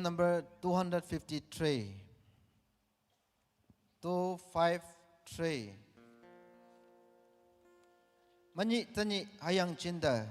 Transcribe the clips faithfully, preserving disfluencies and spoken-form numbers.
number two hundred fifty-three. Two five three. Mani tani hayang chinda.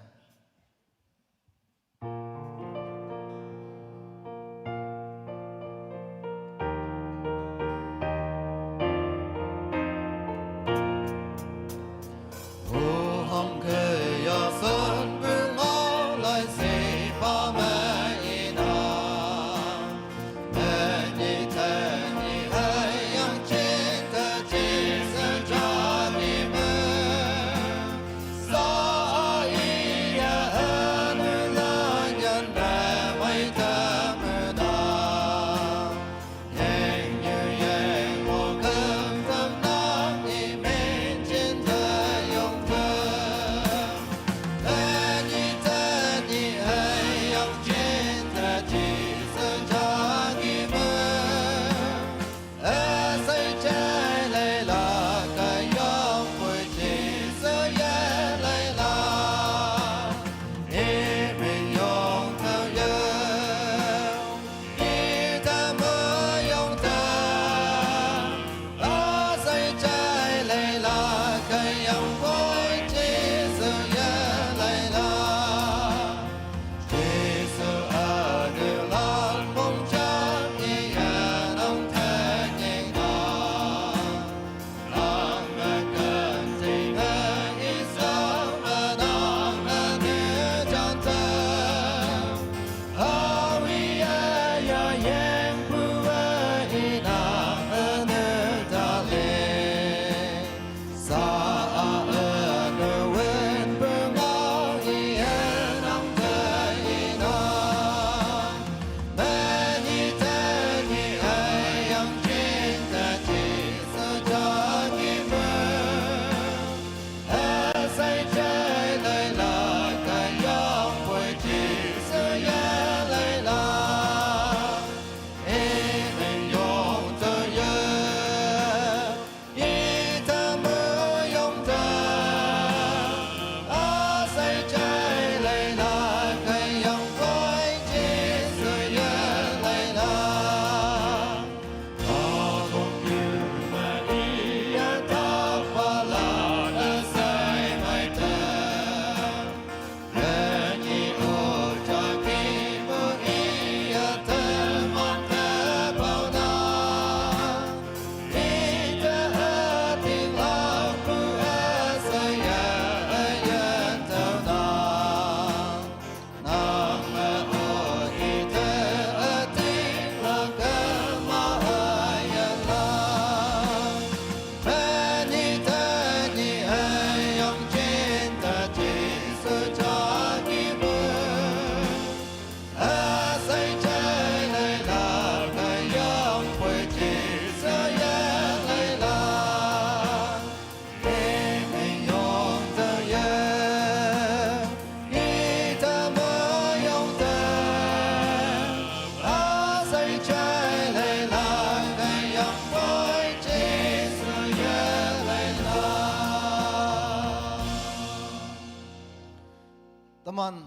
Teman,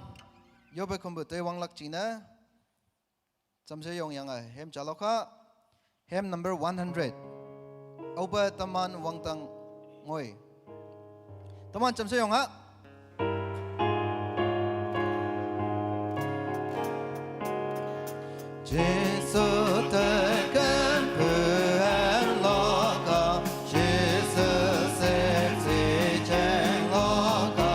yobe kumbu te wanglak china. Chamse yong yang a, hem chalokha. Hem number one hundred. Auba teman wangtang ngoi. Teman chamse yong ha. Jesu te kan pu an lo ka, Jesu se si cheng lo ka.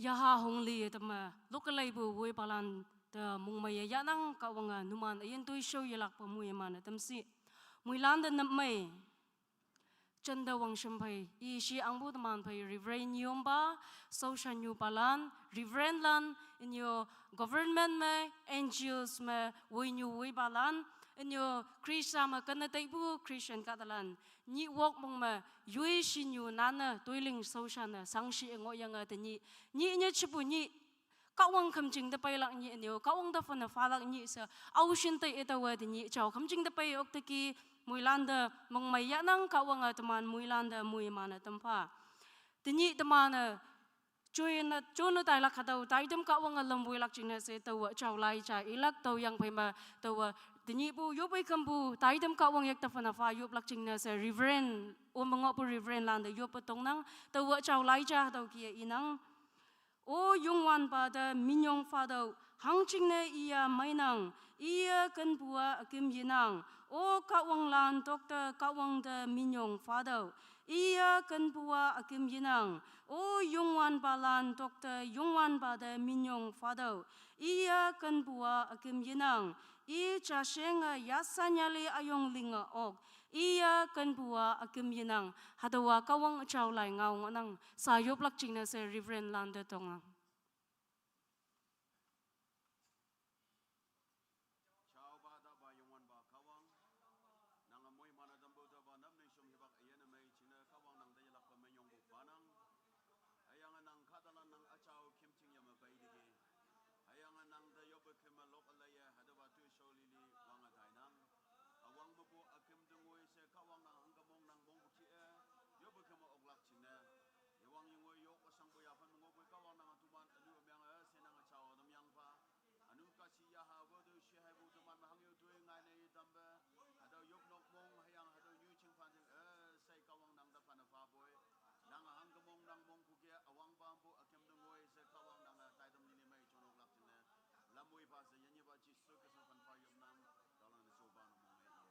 Yaha hongli teme, lokalei bu woi palan te mongmei ye yanang Kahwange numan ayin toi shao yelakpe moiman-e temsi. Moilan te nap mei. Jente wangshim phei, i shi angpu teman phei Reverend Yomba, Saoshanyu palan, Reverend lan, inyo government me, N G Os me, woinyu woi palan, inyo Christa me kene teipu Christian kahtalan, nyih wok mong me, yoi shinyu nane, toiling Saoshan-e, sangshi ngohyange tenyih, nyih nye chipu nyih, Kahwang khümjing te peilak nyih nyo, Kahwang te phone phalak nyih she, aoshin te itaowe tenyih jao khümjing te pei ok teki, moilan te mongmei yanang Kahwange teman moilan te moiman-e tampha. Tenyih teman-e, jone, jone tailak hatüo, taitam Kahwange lam woilak jingne she taowe jao lai ja ilak tao yangphei me, taowe, tenyihpu, yopei kümpu, taitam Kahwang yak te phone pha yoplak jingne she Reverend, o me ngohpu Reverend lan te yoppe tongnang, taowe jao lai ja hatüo kih-e inang. O Youngwanpa te minyong phatüoh, hangjingne iya meinang, iye kenpu-a üküm yenang. O Kahwanglan tokte Kahwang te minyong phatüoh, iye kenpu-a üküm yenang. O Youngwanpalan tokte Youngwanpa te minyong phatüoh, iye kenpu-a üküm yenang. I jashenge yasanyali üyong linge ok, iye kenpu-a üküm yenang. Hatüowa Kahwang jao lai ngao ngohnang. Sa yoplak jingne she Reverend lan te tongnang. Jaopa tapa Youngwanpa Kahwang, nange moiman-e tampu tüopa namning shom hipak üyin-e mei jingne Kahwang nang te yelakpe minyongpu phanang. Hüyange nang kahtalan nang üjao khümjing yame peiteki. Hüyange nang te yoppe küm me lok üleiye, hatüopa toishao lili wange tainang. Üwang mepu üküm te ngoi she Kahwang nang hangke mong nang mongpu kih-e, yoppe küm me oklak jingne. Yewang yengoi yok shangpu yaphan me ngohpoi Kahwang nange toman ünu ümyange she nange jao tam yangpha. Ünu kashi yaha wüte she haipu teman me hangyo toi ngaine itampe. Hatüo yop nok mong hüyange hatüo nyu chingphan jing, eh, shei Kahwang nang te phane phapoi. Nange hangke mong nang mongpu kih-e üwangpa pu üküm te ngoi she Kahwang nange taitam lili mei jonoklak jingne. Lam woipha she yanyihpa Jesu Khrista phan pha yopnang, taolan shopa ne mong-e iye.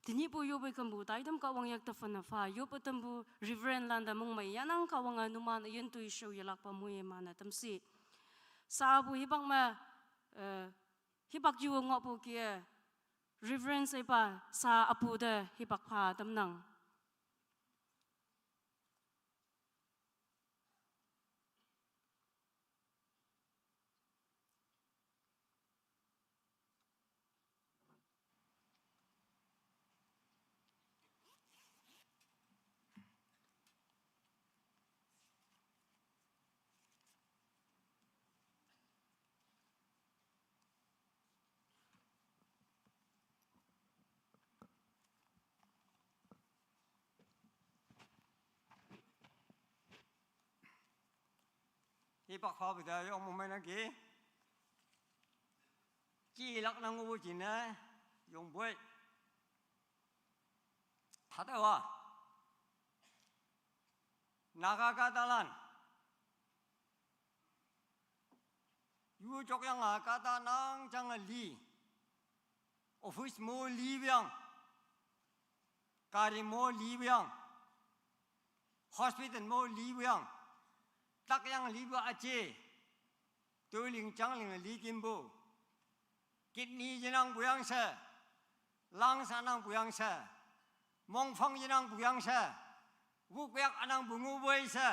Tenyihpu yoppe kümpu, taitam Kahwang yak te phane pha, yoppe tampu Reverend lan te mongmei yanang Kahwange numan üyin toi shao yelakpe moiman-e tamsi. Sapu hipak me, eh, hipak yu ngohpu kih-e, Reverend shepa sa apu te hipak pha tamnang. Hipak phapu te yong mongmeinangki. Jilak nang ngohpu jingne yongpoi. Hatüowa Naga kahtalan yu jokyange kahta nang jange li. Office mo li peang, gari mo li peang, hospital mo li peang, takyange lipu üje, toiling janglinge li kümpu. Kidney yenang buyang she, lungs anang buyang she, mongfang yenang buyang she, wukyak anang bungu boi she,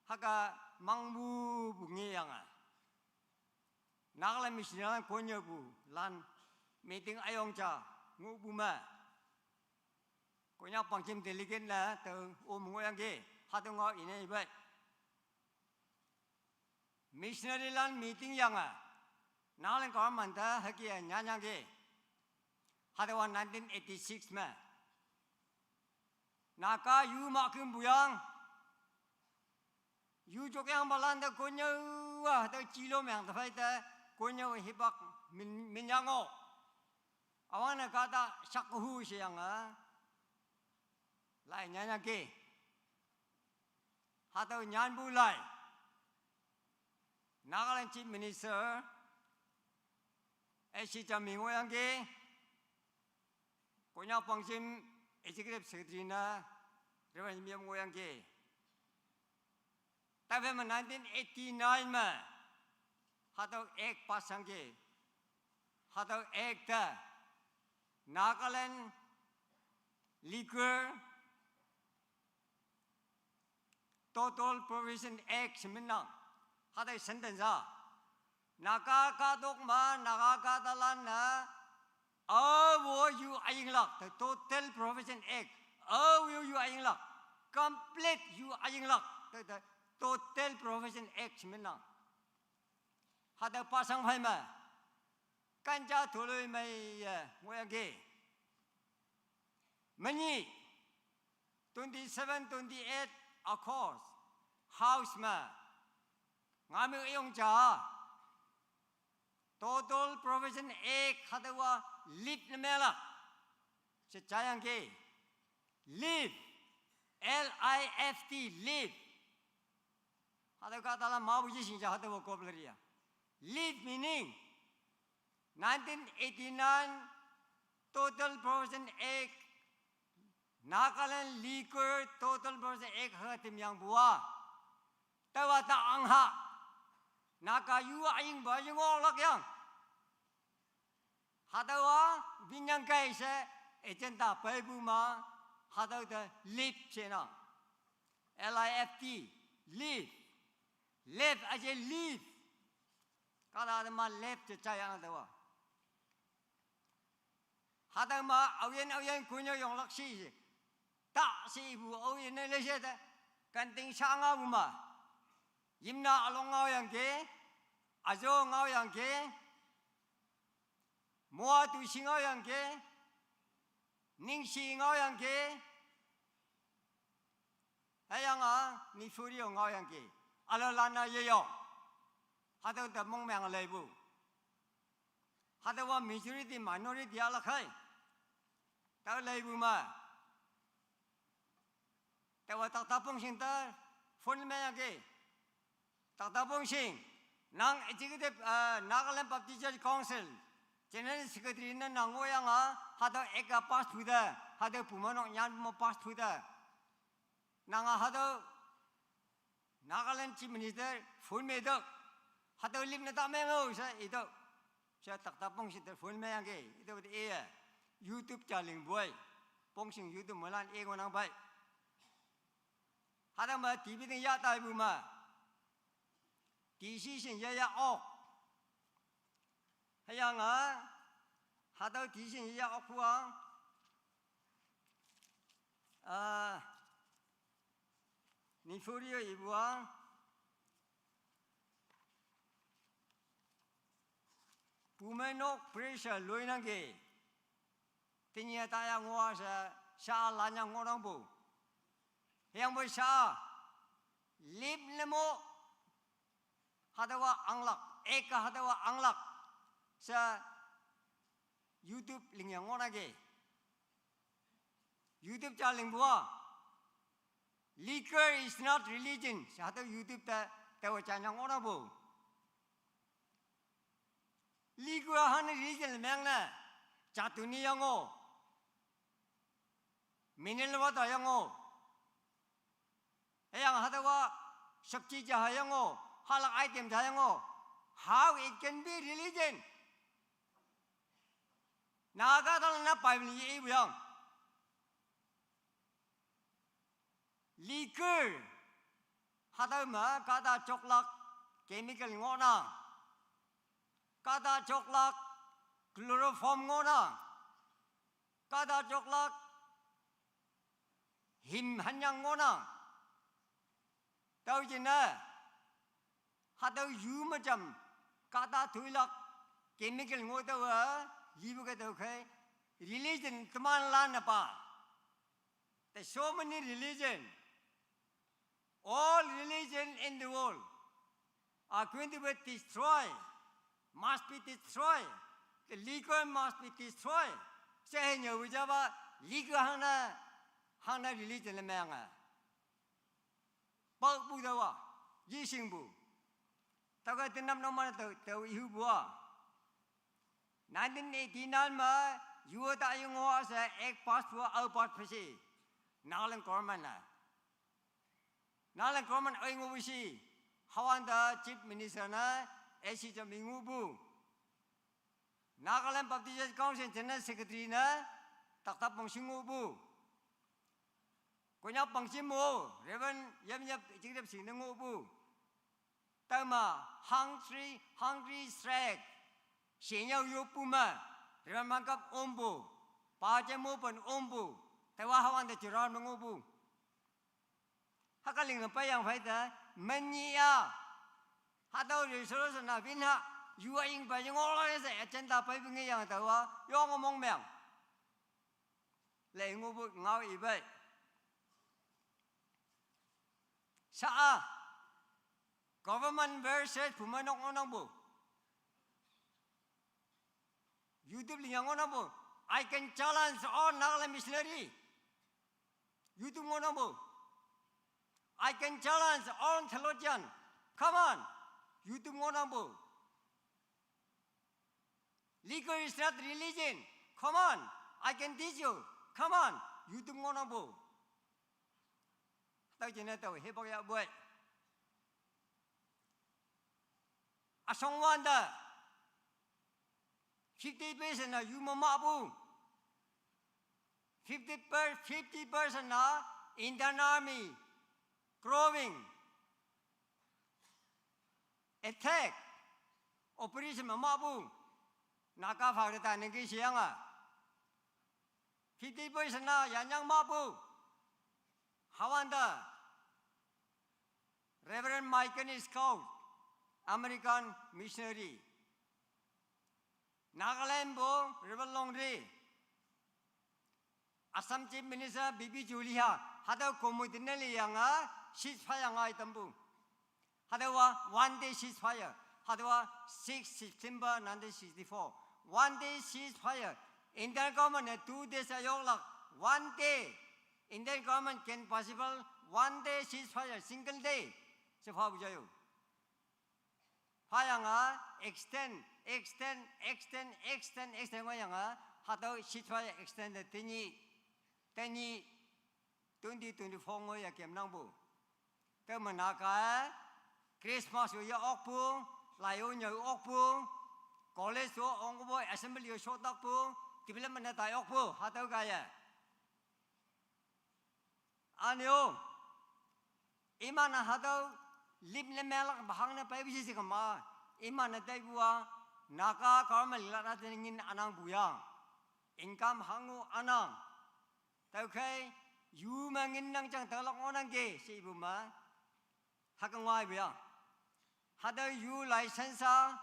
hüke mangpu bungi yange. Nagaland missionary lan konyapu lan meeting üyong ja ngohpu me. Konyak pangjem delegate ne tao om ngohyangki, hatüo ngao ine ipe. Missionary lan meeting yange, Nagaland government te hüke nyanyangki. Hatüowa nineteen eighty-six me. Naga yu ma küm puyang. Yu jokyangpalan te konnyüo-a, hatüo jilo meng te phei te, konnyüo hipak min, minyango. Üwangne kahta shakhu sheyange, lai nyanyangki. Hatüo nyanpu lai, Nagaland Chief Minister, S C Jamir ngohyangki, Konyak pangjem Executive Secretary ne, Reverend Miam ngohyangki. Taowe me nineteen eighty-nine me, hatüo act pass yangki. Hatüo act te, Nagaland Liquor Total Prohibition Act she minnang. Hatüo sentence-a, Naga kahtok me, Naga kahtalan-e, aowe yu üyinglak, the Total Prohibition Act, aowe yu üyinglak, complete yu üyinglak, the, the Total Prohibition Act she minnang. Hatüo pass yangphei me, ganja toloimeiye ngohyangki. Menyih, twenty-seven, twenty-eight August, House me, ngami üyong ja, Total Prohibition Act hatüowa lift ne menglak she jayangki. Lift, L I F T, lift. Hatüo kahtalan mapu yeshing ja hatüowa vocabulary-a. Lift meaning, nineteen eighty-nine Total Prohibition Act, Nagaland Liquor Total Prohibition Act ha temyangpu-a, taowa ta angha, Naga yu üyingpa yengohlak yang. Hatüowa winyang kei she agenda peipu me, hatüo te lift shenang. L I F T, lift. Lift üje lift. Kahta te ma lift she jayang taowa. Hatüo me aoyin aoyin konnyüo yonglak shi, ta shipu aoyin ne leshe te, kanting sha ngaopu me, Yimna Along ngaoyangki, Ajo ngaoyangki, Moa Tushi ngaoyangki, Ningshi ngaoyangki, hüyange Nifurio ngaoyangki, ülaolan-a yeyong. Hatüo te mongmeng leipu. Hatüowa majority, minority ülakhei, tao leipu me, taowa Doctor Pongshing te phone meyangki. Doctor Pongshing, nang executive, eh, Nagaland Baptist Church Council General Secretary ne nang ngohyange, hatüo act-a pass pu te, hatüo pumeinok nyan me pass pu te, nange hatüo Nagaland Chief Minister phone me tüo, hatüo lift ne ta meng-o she itüo. She Doctor Pongshing te phone meyangki, itüo te iye YouTube ja lingpoi. Pongshing YouTube moilan i ngohnang pei. Hatüo me T V ting yah taipu me, decision yaya ok. Hüyange, hatüo decision yaya okpu-a, ah, Nifurio ipu-a, pumeinok pressure loinangki. Tenyih taya ngoh she, sha lanyang ngohnangpu. Hüyangpoi sha, lift ne mo, hatüowa anglak, act-a hatüowa anglak, she YouTube lingyang ngohnangki. YouTube ja lingpu-a, Liquor is not religion she hatüo YouTube te, taowe janyang ngohnangpu. Liquor hane religion mengne, jatuni yango, mineral water yango, hüyange hatüowa sabji ja yango, halak item ja yango, how it can be religion? Naga dang na Bible ye ibu yang. Liquor. Hatüo me kahta choklak chemical ngohnang. Kahta choklak chloroform ngohnang. Kahta choklak him hanyang ngohnang. Tüo jingne, hatüo yu me jam, kahta toilak chemical ngoh tüowe, lipu ke tüokhei, religion teman lan ne pa. There's so many religion. All religion in the world are going to be destroyed, must be destroyed. The liquor must be destroyed. She he nyüo japa liquor hangna, hangna religion le menge. Pau pu tüowa, yeshingpu. Tüoke tenap no ma tüo, tüo ihupu a. Nineteen eighty-nine me, yu ta yu ngoh she act pass pu, ao pass pu shi. Nagaland government a. Nagaland government oi ngohpu shi. Hawante Chief Minister ne, A C jam i ngohpu. Nagaland Baptist Church Council General Secretary ne, Doctor Pongshing ngohpu. Konyak Pangchim mo, Reverend Yamyap Executive Sing ne ngohpu. Tüoma Hungry, Hungry Strike. Shenyao yopu me, Reverend Mangkap ompu. Pa je mo pen ompu. Tüowa hawante Jerome ne ngohpu. Hüke linge peiyang phei te, menyih a. Hatüo resolution a win ha, yu a ying pa ying ngoh la she agenda peipu ngeyange tüowa, yonge mongmeng. Lei ngohpu ngao ipei. Sha-a, government versus pumeinok ngohnangpu. YouTube li yang ngohnangpu. I can challenge all Nagaland missionary. YouTube ngohnangpu. I can challenge all theologian. Come on. YouTube ngohnangpu. Liquor is not religion. Come on. I can teach you. Come on. YouTube ngohnangpu. Tüo jingne tao hipak yahpu i. Üshong wante, fifty percent a yu me mahpu. Fifty per, fifty percent a Indian Army growing attack operation me mahpu. Naga phak te ta ningke sheyange. Fifty percent a yanyang mahpu. Hawante, Reverend Michael Scott, American missionary. Nagaland pu Reverend Longri. Assam Chief Minister B B Juliha, hatüo committee ne liyange, ceasefire ngai tampu. Hatüowa one day ceasefire. Hatüowa six September nineteen sixty-four. One day ceasefire. Indian government ne two days a yoklak. One day. Indian government can possible one day ceasefire, single day. She phapu jayo. Phayange extend, extend, extend, extend, extend ngohyange, hatüo ceasefire extend te tenyih, tenyih, twenty twenty-four ngoh ya kemnangpu. Tüome Naga, Christmas yo ya okpu, lai yo nyüo okpu, college yo ongpu, assembly yo shotakpu, development ne tai okpu, hatüo kaiye. Üne-o, iman-e hatüo lip ne melak bahang ne peipu shi she kema, iman-e taipu a, Naga government lak na te ngin ünangpu yang. Income hango ünang. Tüokhei, yu me ngin nang jang taolak ngohnangke, she ipu me. Hüke ngaipu yang. Hatüo yu license a,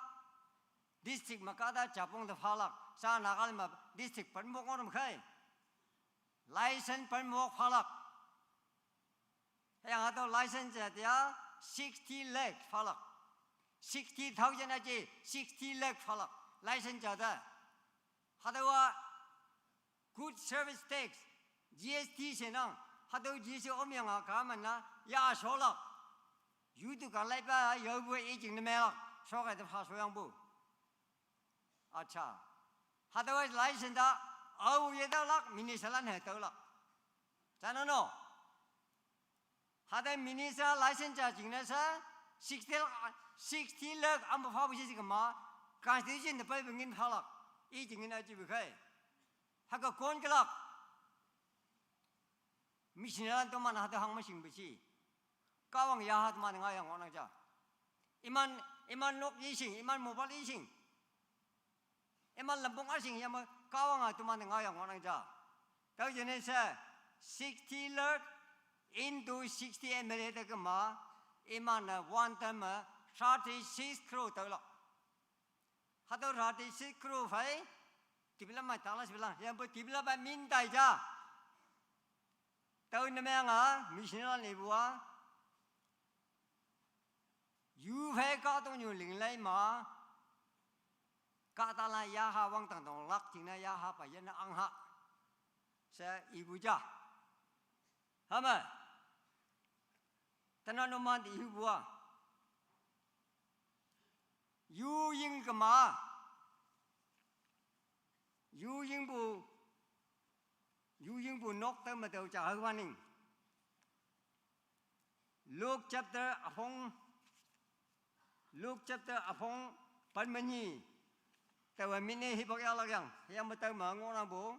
district me kahta japong te phalak. Sha Nagaland me district pen wok ngohnang khei. License pen wok phalak. Hüyange hatüo license ja te a sixty lakh phalak. Sixty thousand aji sixty lakh phalak. License ja te. Hatüowa Good Service Tax, G S T shenang, hatüo G S T omyange government na, ya sholak. Yu tu ka laipa, yaopu i jing ne melak, shokai te pha shoyangpu. Acha. Hatüowa license ta, ao ye taolak, minister lan he taolak. Jano no? Hatüo minister license ja jingne she, sixty lakh, sixty lakh ampu phapu shi she kema, constitution te peipu ngin phalak, i jing ngin ajipu khei. Haka kon kelak. Mission lan teman hata hang masing besi. Kawang ya hat man nga yang orang ja. Iman, iman nok ising, iman mobile ising. Iman lempung asing ya ma kawang a teman nga yang orang ja. Tau jenis sa sixty lakh into sixty M L A te kema, iman na one time a thirty six crore tau lak. Hata thirty six crore fai, tibila mai tala sibila, yang pe tibila ba mintai ja. Tau nama nga, mission lan ni bua. Yu fai ka tong yu ling lai ma. Ka ta la ya ha wang tang tong lak ting na ya ha pa ya na ang ha. Sa ibu ja. Hama. Tana no man di ibu a. Yu ying kema. Yu ying bu. Yu ying bu nok tau ma tau cha hau waning. Luke chapter a phong, Luke chapter a phong, pan ma ni. Tau wa mine hi bak ya lak yang, yang ma tau ma ngo na bu.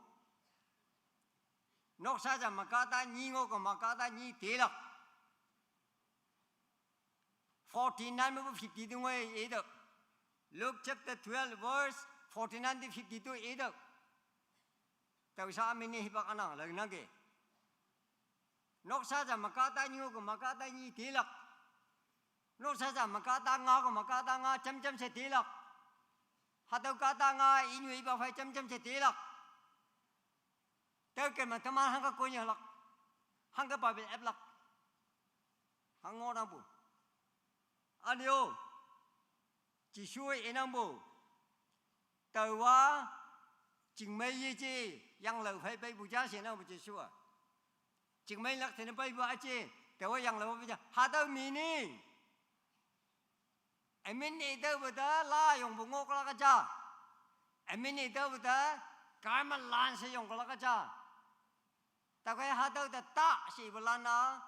Nok sa cha ma ka ta ni ngo ko ma ka ta ni te lak. Forty nine ma bu fifty two ngoi e do. Luke chapter twelve verse forty nine to fifty two e do. Tau sa mine hi bak anang lak nang ke. Nok sa cha ma ka ta ni ngo ko ma ka ta ni te lak. Nok sa cha ma ka ta nga ko ma ka ta nga cham cham se te lak. Hatau ka ta nga inyu iba fai cham cham se te lak. Tau ke ma teman hang ka ko ni lak. Hang ka Bible app lak. Hang ngo na bu. Alio. Jisu e nang bu. Tau wa. Jingmei ye je. Yang lau fai bai bu ja se nang bu Jisu a. Jingmei lak tene bai bu a je. Tau wa yang lau bai ja. Hatau mini. Amin ni tau bu ta la yong bu ngok lak ja. Amin ni tau bu ta. Karma lan se yong lak ja. Ta kai hatau ta ta si bu lan na.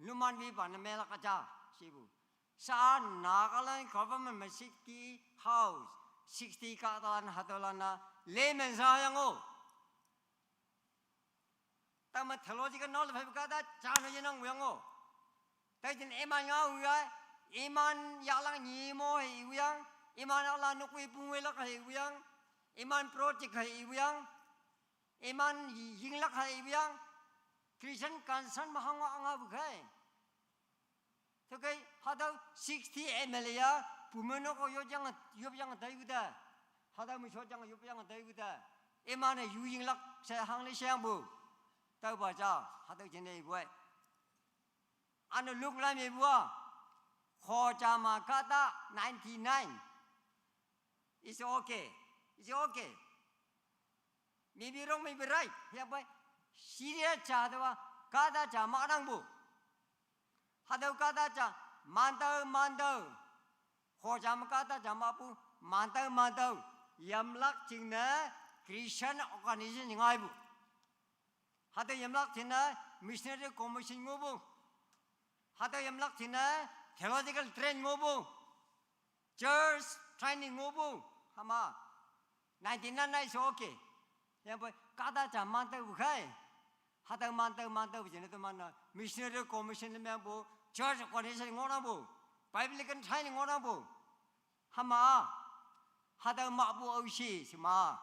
Numan bi ban me lak ja si bu. Sa Nagaland government ma sixty house, sixty ka ta lan hatau lan na. Layman sa yang o. Tama theological knowledge phai ka ta cha no yin ang yang o. Tai jin iman nga u ya, iman ya lang ni mo he u yang, iman ya lang nuk wi pung wi lak he u yang, iman project he u yang, iman ying lak he u yang, Christian concern ma hang nga bu kai. Tho kai hatau sixty M L A ya, pu me no ko yo jang, yo jang tai bu ta. Hatau mi cho jang, yo jang tai bu ta. Iman yu ying lak sa hang le siang bu. Tau ba cha, hatau jin ne bu ai. Anu luk la me bua. Kho cha ma ka ta ninety nine. It's okay. It's okay. Maybe wrong, maybe right. Ya bai. Serious cha ta wa. Ka ta cha ma nang bu. Hatau ka ta cha. Man tau, man tau. Kho cha ma ka ta cha ma bu. Man tau, man tau. Yam lak jing na Christian organization ngai bu. Hatau yam lak jing na missionary commission ngo bu. Hatau yam lak jing na theological train ngo bu. Church training ngo bu. Hama. Ninety nine na is okay. Yang bai ka ta cha man tau bu kai. Hatau man tau, man tau bu jin na teman na missionary commission me bu. Church organization ngo na bu. Biblical training ngo na bu. Hama. Hatau ma bu au si, si ma.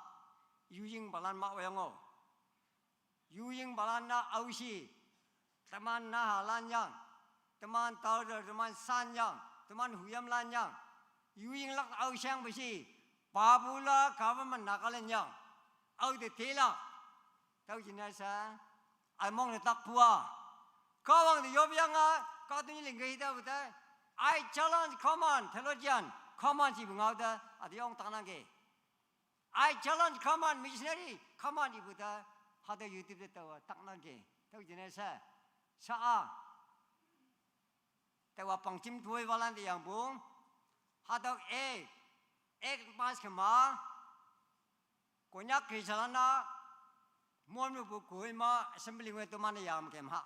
Yu ying ba lan ma wa yang o. Yu ying ba lan na au si. Teman na ha lan yang. Teman tau de, teman san yang. Teman huyam lan yang. Yu ying lak au siang bu si. Ba bu la government Nagaland yang. Au de te la. Tau jin na sa. Ai mong de tak pua. Ka wang de yop yang a. Ka tu ni ling ge hi ta bu ta. I challenge common theologian. Common si bu ngau ta. A de yong tak nang ge. I challenge common missionary, common ibu ta, hatau YouTube te tau tak nang ke, tau jin na sa, sa a, tau pang chim tuai wa lan te yang bu, hatau e, ek pas ke ma, Konyak Christian na, mon bu kui ma, assembly ngwe teman yang ke ma.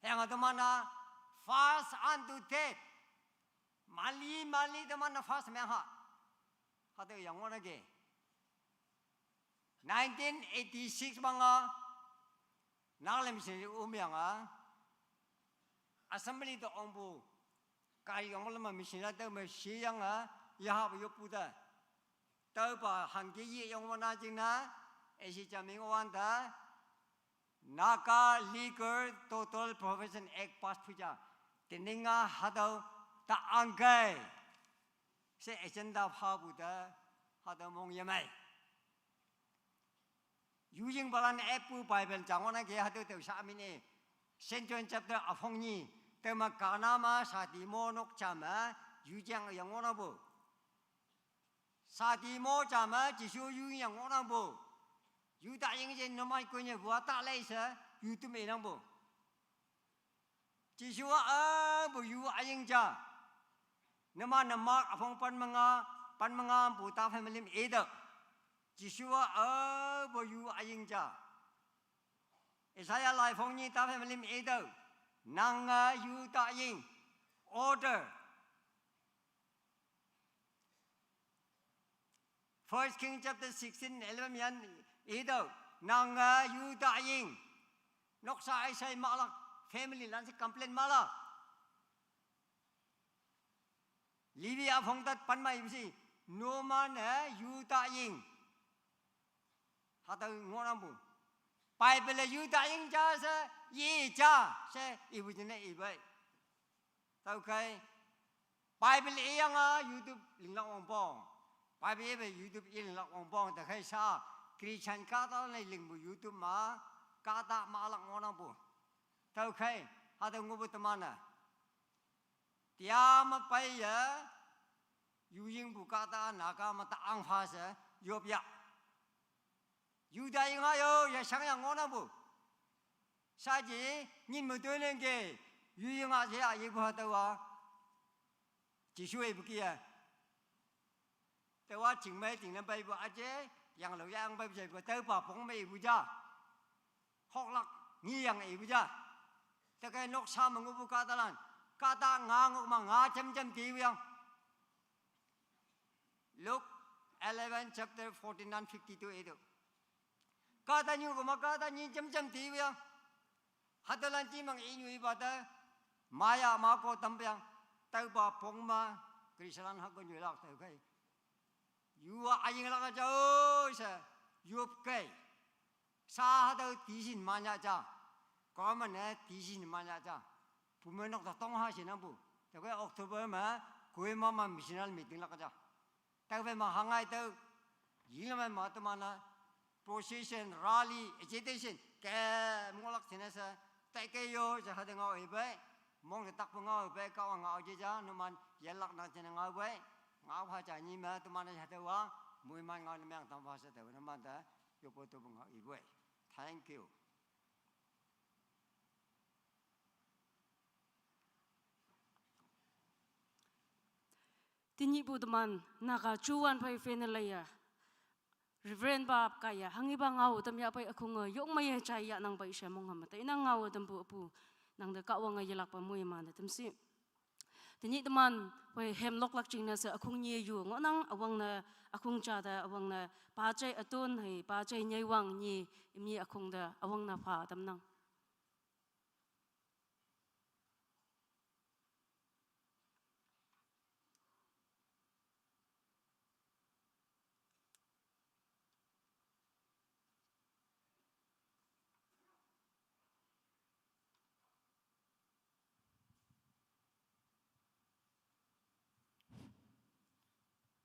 Yang teman na, fast unto death. Mali, mali teman na fast me ha. Hatau yang wana ge. Nineteen eighty-six manga Nagaland missionary um yanga assembly to ongpu kari ong lama missionary to me shi yanga yahap yopu ta. Taupa hangke ye yong wana jingna esi jaming wanta Naga Legal Total Provision Act pass puja. Teninga hadau ta angkai. Se agenda phapu ta hadau mong yamai. Yujing balan epu Bible jangona ke hadau tau sa amine. Saint John chapter afong ni. Tama kana ma sati mo nok chama yujang yangona bo. Sati mo chama Jisu yu yang orang bo. Yu ta ying je nomai ko nye bua ta lei se yu tu me nang bo. Jisu a bo yu a ying ja. Nama nama afong pan manga pan manga bu ta family me da. Jisu a bo yu a ying ja. Isaiah lai phong ni ta family me da. Nang a yu ta ying. Order. First King chapter sixteen, eleven yan idau nanga yu ta ying. Noksa ai sai malak family lan si complain malak. Libya phong tat pan mai si noma ne yu ta ying. Hata ngona bu. Bible yu ta ying ja se yi ja se ibu jene ibai. Tau kai Bible iyanga YouTube linglak wangpong. Bible ibe YouTube ilinglak wangpong. Ta khai sa Christian kata na lingbu YouTube ma kata ma alak ngona bu. Tau khai hata ngubu temana. Tia ma pai ya yuying bu kata na ka ma ta ang fa se yop ya. Yuda ying ayo ya sang yang ngona bu. Saji nyin mu tuineng ke yu ying a je a ye bu hata wa. Jisu e bu kia. Te wa jing mai jing nan bai bu aje yang lo yang bai bu je bu tau pa pong mai bu ja. Hok lak ni yang e bu ja. Te kai nok sa mengu bu kata lan. Kata nga ngok ma nga cem cem ti bu yang. Luke eleven chapter fourteen and fifty-two itu. Kata nyu kuma kata nyi jam jam ti yang. Hatalan ti mang inyu ibata maya ma ko tampiang tau ba pong ma Kristian ha ko nyu lak tau kai. Yu a aying lak jao sa yup kai. Sa ha tau ti sin ma nya ja. Ko ma ne ti sin ma nya ja. Pu me nok ta tong ha sin bu. Tau kai October ma kui ma ma missional meeting lak ja. Tau ve ma hangai tau ying ma ma tu mana procession, rally, agitation ke mongolak sine sa tai ke yo ja hade ngau ibai mong de tak ngau ibai ka ngau je ja numan yelak na sine ngau bai ngau ha ja ni ma tu mana hade wa mui man ngau ne mang tam wa sa de numan da yo po tu ngau ibai. Thank you. Tinyi bu teman naga chuan pai fene laya. Reverend bab kaya hangi ba ngau tam ya pai akhung yok mai chai ya nang pai sha mong ham ta ina ngau tam bu apu nang de ka wang ya lak pa mui ma na tam si. Tinyi teman pai hem lok lak ching na sa akhung nyi yu ngo nang awang na akhung cha da awang na pa chai atun hai pa chai nyai wang nyi imi akhung da awang na pha tam nang.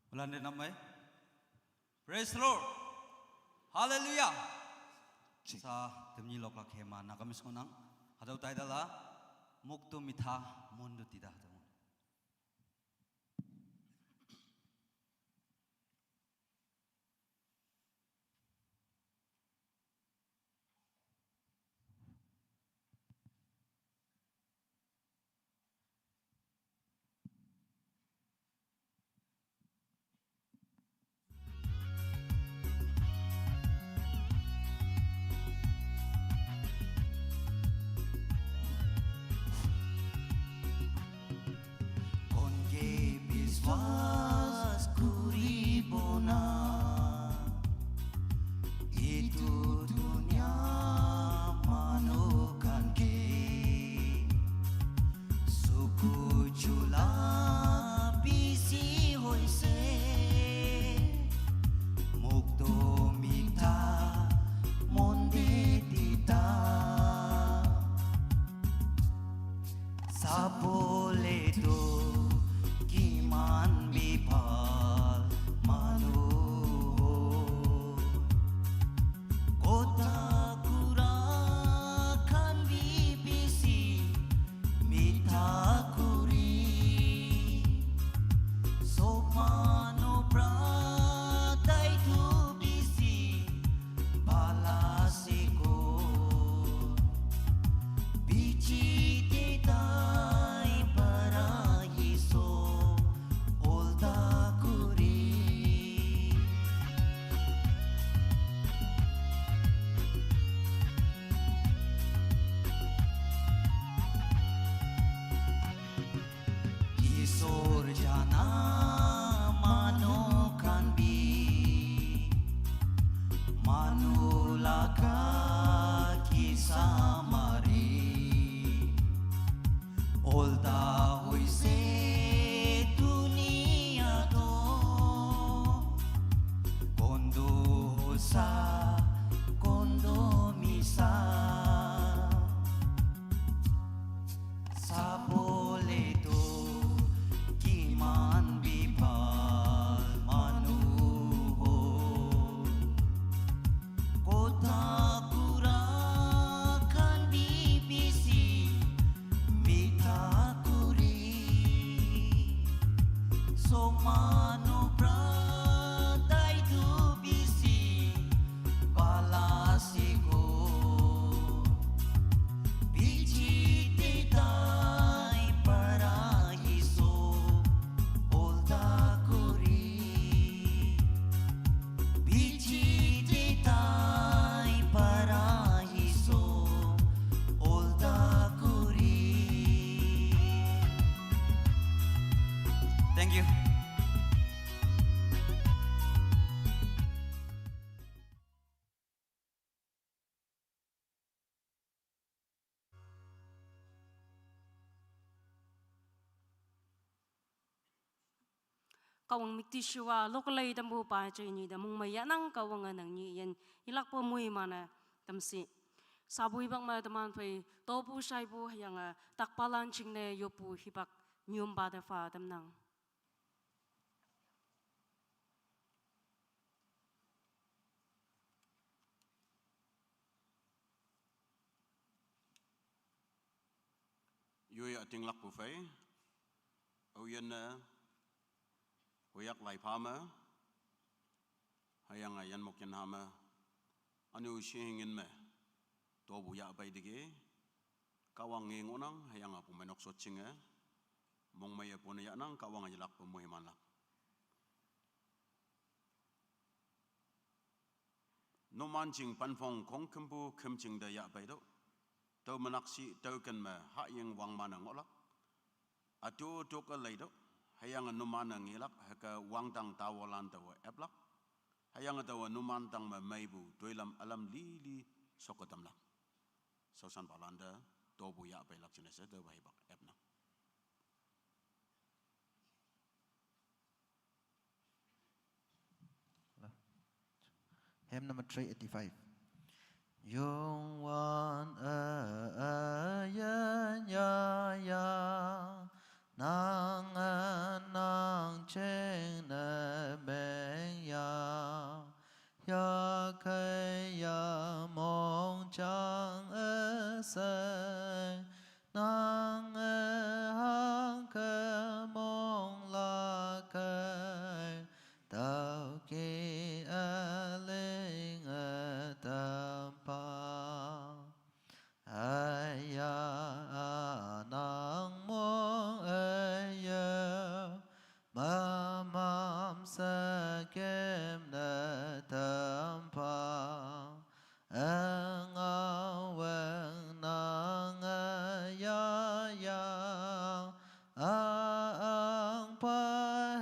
Ulande namai. Praise the Lord. Hallelujah. Sa temni lok lak hema na kamis konang. Hadau tai dala muktu mitha mundu tida hadau. Konke biswas kuribo na. Purjana mano kanbi, manu laka kisamari. Olda hoise dunia to, kondo hosa, kondo misa. Sabole to kiman bibal manu ho. Kota kura kan bibisi mita kuri. Somanu bratai tu bisi balasiko. Bichite tai parahiso olda kuri. Bichite tai parahiso olda kuri. Thank you. Kahwang miktishiwa lokalai tampu pa chai ni da mongmei yanang Kahwang anang ni yan ilakpa mui mana tamsi. Sabui bak ma teman phai topu shaipu hayang a takpalan chingne yopu hibak nyum ba da fa tamnang. Yui ating lak pu fai, au yan na, huyak lai pa ma, hayang a yan mok yan ha ma, anu shi hingin ma, to bu ya bai digi, Kahwang ngi ngonang, hayang a pu menok so ching e, mongmei a pu na ya nang, Kahwang a yilak pu muhiman lak. Numan jing panfong kong kempu kem jing da ya bai do. Tau menak si tau ken me ha ying wang mana ngolak. Atu tu ke lei do. Hayang numan ngilak, haka wang tang tawalan tau eplak. Hayang tau numan tang me meibu, tuilam alam lili sokotam lak. Sausan palanda, tobu ya bai lak jinese, tau bai bak epna. Hymn number three eighty-five. Yung wan a a ya ya ya, nang a nang ching na beng ya, ya kai ya mong chang a sai, nang a hang ka mong la kai, tau ki a ling a tam pa. Aya a nang mong aya, ma mam sa kem na tam pa. Ang awang nang aya ya, a ang pa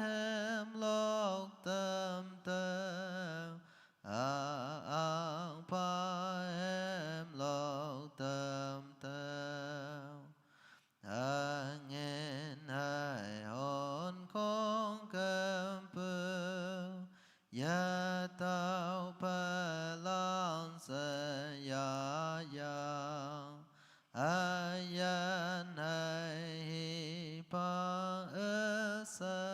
hem lok tam tam, a ang pa hem lok tam tam. Angin hai hon kong kempu, ya tau palang sa ya ya. Ayan hai hi pa esa.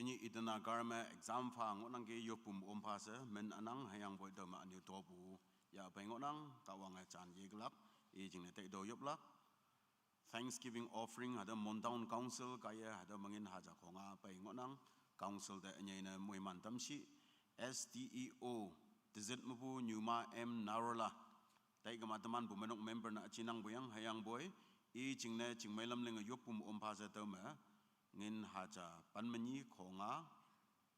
Tenyih Itanagar me exam pha ngohnangki yoppu me-om pha she min ünang, hüyangpoi tüome ünyu topu yahpei ngohnang, Kahwange jan yekelak, i jingne tei to yoplak. Thanksgiving offering hatüo Mon Town Council kaiye hatüo me ngin haja khonga pei ngohnang, council te ünyei ne moiman tamshi, S D E O, tezit mepu Nyuma M Narola, tai kema teman pu menok member ne üchinangpu yang, hüyangpoi i jingne chingmei lamlinge yoppu me-om pha she tüome ngin haja pen menyi khonga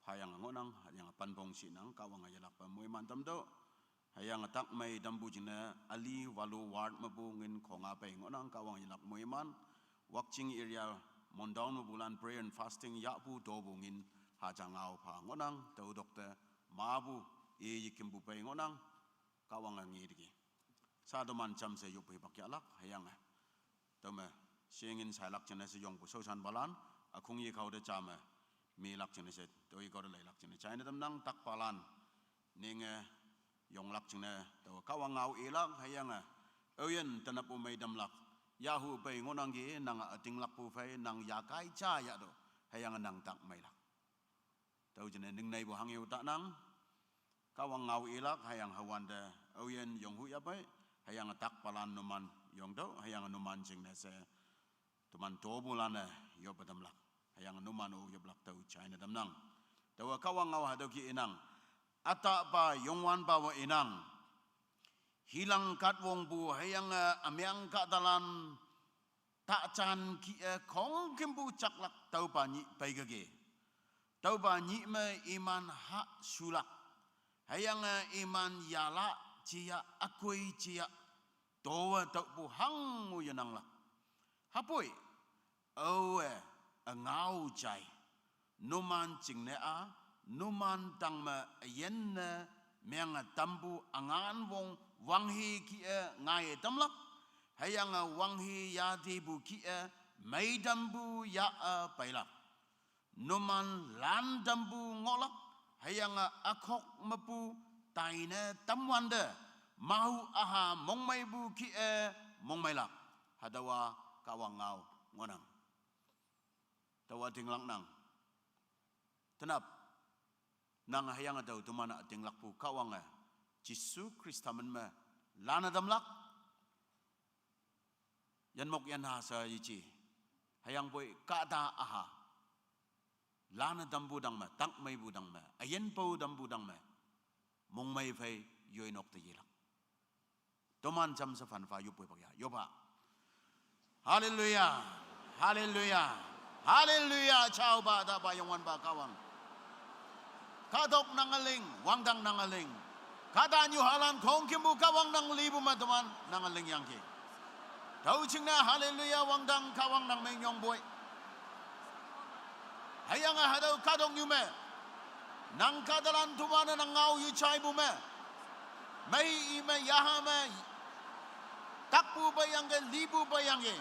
phayange ngohnang, hüyange penpong shinang, Kahwange yelakpe moiman tamtüoh. Hüyange takmei tampu jingne Ali Walu ward mepu ngin khonga pei ngohnang, Kahwange yelak moiman. Wakching area Mon Town mepulan prayer and fasting yahpu topu ngin haja ngao pha ngohnang, tüo tokte mapu i yekimpu pei ngohnang, Kahwange ngeteki. Sha toman jamshe yoppu hipak yahlak, hüyange tüome she ngin shailak jingne she yongpu shaoshanpalan, ükhong ye khao te ja me milak jingne she, tüo i khao te leilak jingne jaine tamnang, takpalan ninge yonglak jingne tao Kahwang ngao ilak, hüyange aoyin tenappu mei tamlak, yahu pei ngohnangki, nange ütinglakpu phei nang yakai ja yahtüoh, hüyange nang tak meilak. Tüo jingne ningneipu hanghe-o tanang, Kahwang ngao ilak, hüyange hüwante aoyin yonghu yahpei, hüyange takpalan numan yongtüoh, hüyange numan jingne she teman topulan-e yoppe tamlak, hüyange numan-o yoplak tüo jaine tamnang. Taowa Kahwang ngao hatüo ki inang, ütahpa Youngwanpawe inang, hilang katwongpu hüyange ümeng kahtalan tajan kih-e khongkümpu jaklak tüopa nyih peikeki. Tüopa nyih me iman hahshulak, hüyange iman yala jeya, ükoi jeya, towe tüohpu hango yenanglak. Hüpoi aowe üngao jai, numan jingne-a, numan tangme üyinne menge tampu üngan wong wanghe kih-e ngaiye tamlak, hüyange wanghe yatepu kih-e meitampu yah-e peilak. Numan lan tampu ngohlak, hüyange ükhok mepu taine tamwante, mahu üha mongmeipu kih-e mongmeilak. Hatüowa Kahwang ngao ngohnang. Taowa tinglaknang. Tenap, nang hüyange tao teman-a ütinglakpu Kahwange Jesu Khrista min me lane tamlak. Yanmok yanha she yeji, hüyangpoi kahta üha lane tampu tangme, takmeipu tangme, üyinpao tampu tangme, mongmei phei yoinok te yelak. Toman jamshe phanpha yoppu hipak ya, yoppha. Haleluya, haleluya, haleluya, jaopa, ütahpa, Youngwanpa Kahwang. Kahtok nange ling, wangdang nange ling. Kahtanyuhalan khongkümpu Kahwang nang lipu me teman nange lingyangki. Tüo jingne haleluya, wangdang Kahwang nang meng yongpoi. Hüyange hatüo kahtoknyu me, nang kahtalan toman-e nang ngao yejaipu me, mei i me yaha me, takpu peiyangki, lipu peiyangki.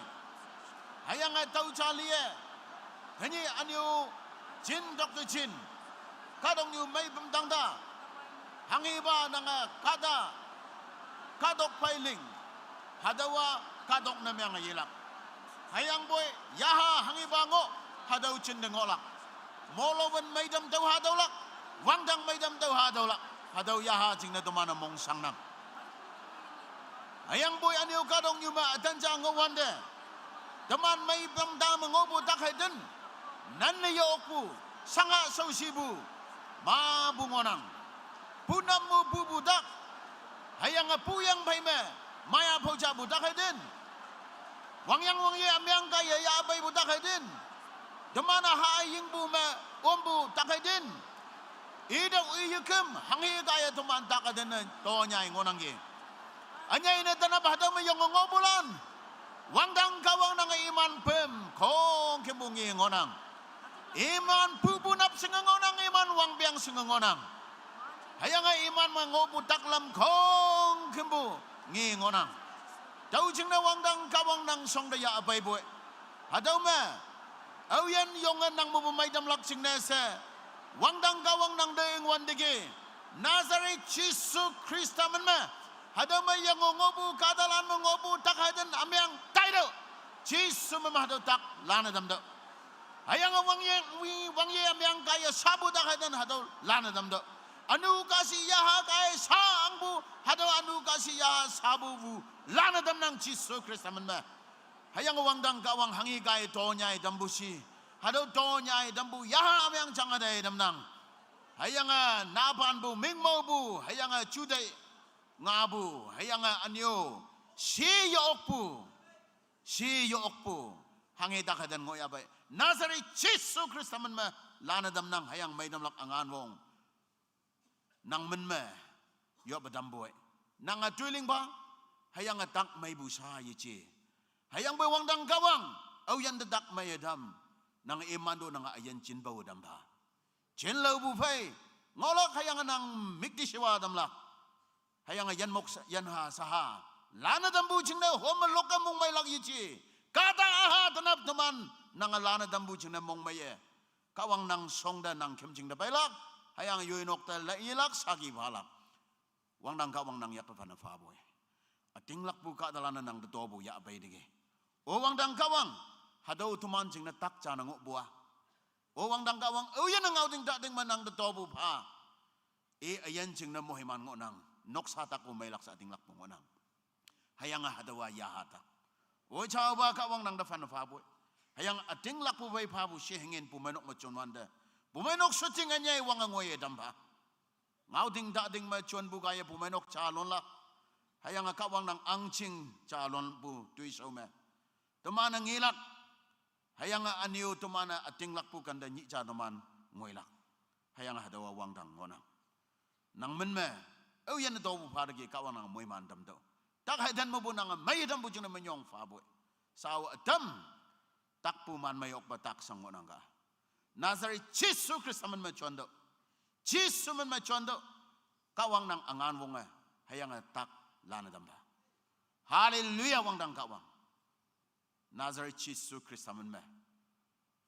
Hüyange tüo ja liye, tenyih ünyu jin tokte jin, kahtoknyu mei pümtang ta, hanghepa nange kahta, kahtok phei ling, hatüowa kahtok ne menge yelak. Hüyangpoi yaha hanghepa ngoh, hatüo jinte ngohlak. Molowen meitam tüo hatüolak, wangdang meitam tüo hatüolak, hatüo yaha jingne teman-e mongshangnang. Hüyangpoi ünyu kahtoknyu me ütan ja ngohwante, teman mei pümtang me ngohpu tak heiten, nanne ye-okpu, shanga shaoshipu, mapu ngohnang. Punam me pupu tak, hüyange puyang phei me maya phao japu tak heiten, wangyang wangye ümeng kaiye yahpeipu tak heiten, teman-a ha yingpu me ompu tak heiten, itüoh i yeküm hanghe kaiye teman tak heiten-e tonyai ngohnangki. Ünyei ne tenap hatüo me yonge ngohpulan, wangdang Kahwang nange iman pem khongkümpu nge ngohnang. Iman pupu nap shinge ngohnang, iman wangpeng shinge ngohnang. Hüyange iman me ngohpu taklam khongkümpu nge ngohnang. Tüo jingne wangdang Kahwang nang shongte yahpeipoi. Hatüo me, aoyin yonge nang mepu meitamlak jingne she, wangdang Kahwang nang te ingwanteki, Nazareth Jesu Khrista min me, hatüo me yango ngohpu kahtalan me ngohpu tak heiten ümeng taitüoh. Jesu min me hatüo tak lane tamtüoh. Hüyange wangye, wi-, wangye amyang kaiye shapu tak hüten hatüo lane tamtüoh. Ünu kahshih yaha kaiye sha angpu, hatüo ünu kahshih yaha shapu pu lane tamnang Jesu Khrista min me. Hüyange wangdang Kahwang hanghe kaiye tonyai tampu shi. Hatüo tonyai tampu yaha amyang jange tai tamnang. Hüyange napanpu, mingmopu, hüyange juteih ngapu, hüyange ünyo, shi ye-okpu, shi ye-okpu, hanghe tak hüten ngohyahpei. Nazareth Jesu Khrista min me lane tamnang. Hüyange meitamlak üngan wong nang min me yoppe tampoi. Nange toilingpa, hüyange tak meipu sha yeje. Hüyangpoi wangdang Kahwang, aoyinte tak meiye tam. Nange iman to nange üyin jinpawe tampha. Jinlaopu phei, ngohlak hüyange nang müktishiwa tamlak. Hüyange yinmok sa-, yinha saha lane tampu jingne home lokke mongmeilak yeje. Kahta üha tenap teman nange lane tampu jingne mongmeiye. Kahwang nang shongte nang khümjing te peilak, hüyange yoinok te leilak, saki phalak. Wangdang Kahwang nang yakte phane phapoi. Ütinglakpu kahtalanne nang te topu yahpei teki. O wangdang Kahwang, hatüo teman jingne tak jane ngohpu-a. O wangdang Kahwang, aoyinne ngaoting tating me nang te topu pha. I üyin jingne moiman ngohnang, noksa takpu meilak she ütinglakpu ngohnang. Hüyange hatüowa yaha tak. Oi jaopa Kahwang nang te phane phapoi. Hüyange ütinglakpu phei phapu she hüngen bumeinok me jonwante, bumeinok shüjing ünyei wange ngoiye tampha. Ngaoting tating me jonpu kaiye bumeinok jalonlak. Hüyange Kahwang nang ahngching jalonpu toishao me, teman-e ngelak. Hüyange ünyo teman-e ütinglakpu kante nyih ja teman ngoilak. Hüyange hatüowa wangdang ngohnang. Nang min me, aoyinne topu pha teki Kahwang nange moiman tamtüoh. Tak hüten mepu nange mei tampu jingne minyong phapoi. Shao ütam, takpu man mei okpa tak shang ngohnang ka. Nazareth Jesu Khrista min me jontüoh. Jesu min me jontüoh. Kahwang nang üngan wonge, hüyange tak lane tampha. Hallelujah wangdang Kahwang. Nazareth Jesu Khrista min me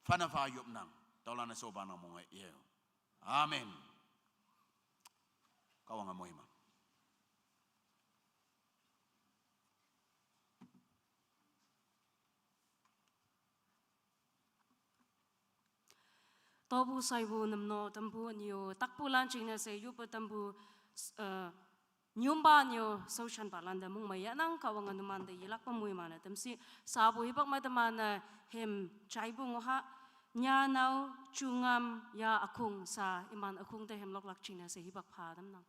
phane pha yopnang, taolanne shopa nang monge yeo. Amen. Kahwange moiman. Topu shaipu nümno tampu ünyo, takpulan jingne she yoppe tampu, eh, nyümpa ünyo shaoshanpalan te mongmei yahnang. Kahwange numan te yelakpe moiman-e tamshi. Shapu hipak me teman-e hymn jaipu ngoh ha, Nyanao Jungam Ya Ükhong sha, iman ükhong te hymn loklak jingne she hipak pha tamnang.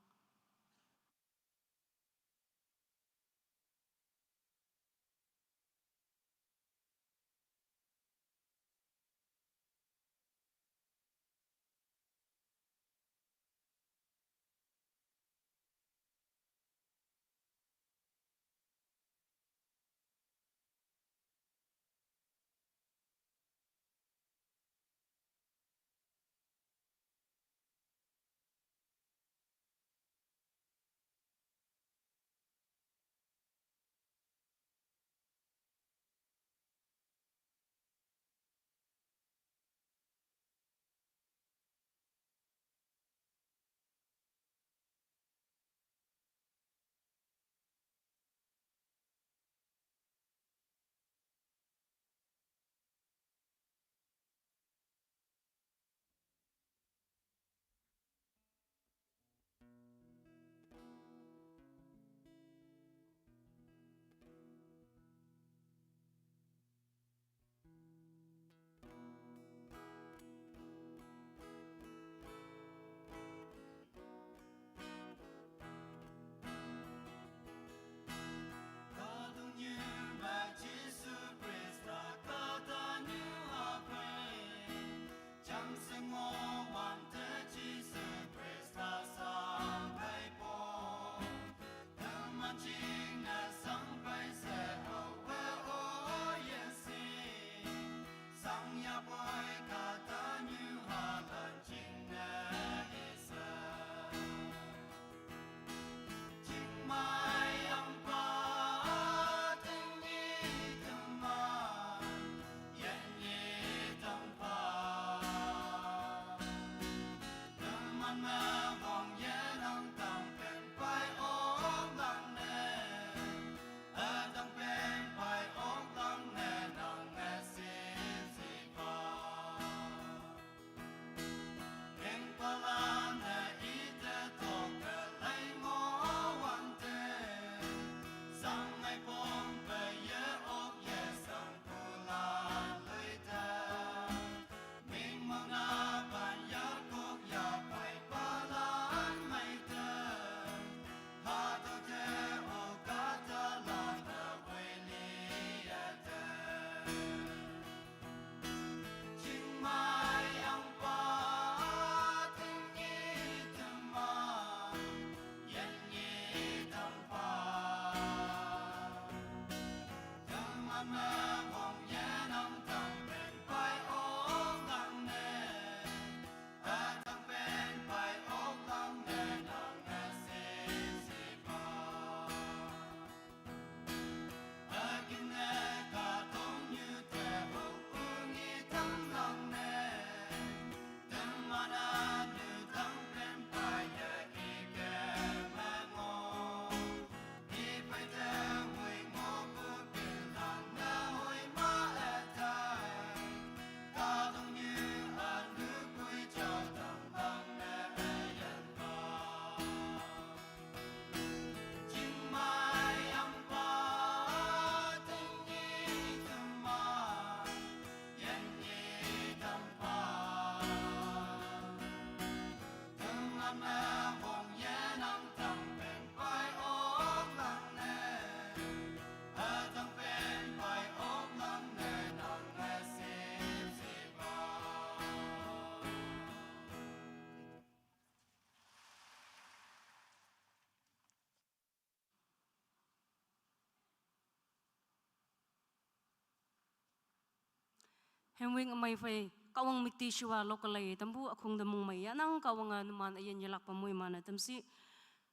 Hemwing amai fai Kahwang mikti shiwa lokalai tampu akhung tamung mai yanang Kahwang a numan ayan yalak pamui mana tamsi.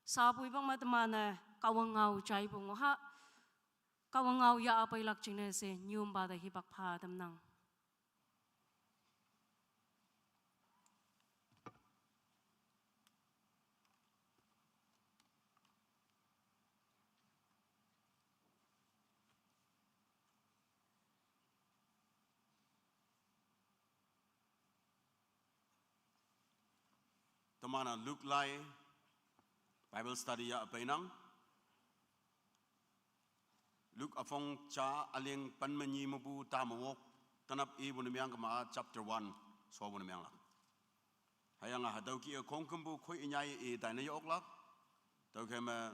Sapui bang ma tamana Kahwang ngau chai pungo ha. Kahwang ngau ya apai lak chingne se nyum ba da hipak pha tamnang. Tamana Luke lai Bible study ya apainang. Luke afong cha aling panmanyi mabu tamawok tanap i bunamiang kama chapter one so bunamiang lak. Hayang a hatau ki a kongkambu koi inyai i taina yoklak. Tau kema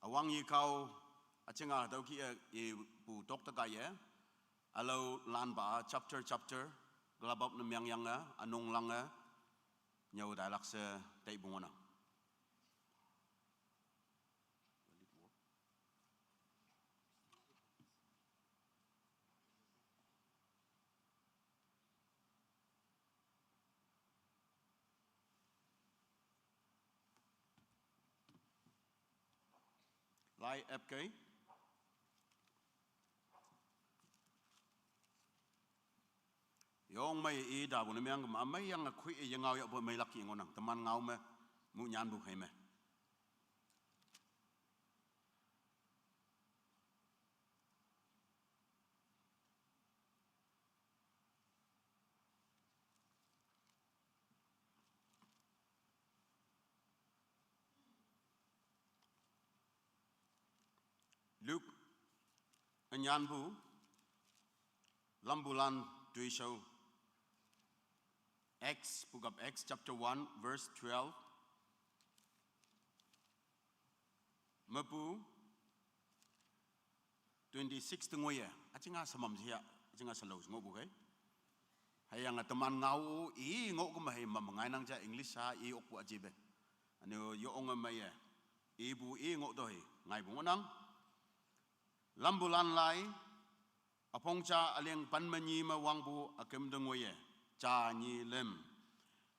awang yi kau achinga hatau ki a i bu tok takai ye. Alau lan ba chapter chapter galabap namiang yang a anung lang a nyau dailak se tai bungonang. Lai app kei. Yong mai i da bu namiang kama mai yang a khui i yang ngau ya bu mai lak ki ngonang. Taman ngau me mu nyan bu khai me. Luke anyan bu lambulan tuisau Acts, book of Acts, chapter one, verse twelve. Mapu twenty-six tengwe ya. Achinga samam siya, achinga salau ngo bu kai. Hayang a taman ngau i ngo kuma hai mamangai nang cha English ha i okpu ajibe. Ani yo ong mai ya. I bu i ngo to hi ngai bu ngonang. Lambulan lai apong cha aling panmanyi ma wangpu akem dengwe ye cha nyi lem.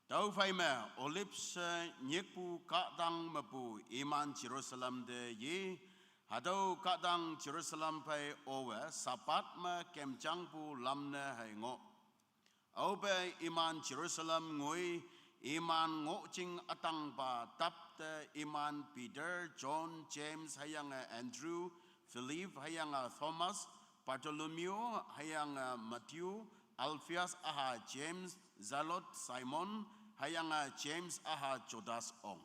Tau fai me Olives nyekpu kadang mapu iman Jerusalem de ye. Hatau kadang Jerusalem fai owe Sabat ma kemchangpu lamne hai ngo. Aube iman Jerusalem ngui iman ngokching atang ba tapte iman Peter, John, James, hayang a Andrew, Philip, hayang a Thomas, Bartholomew, hayang a Matthew, Alphaeus aha James, Zealot Simon, hayang a James aha Judas ong.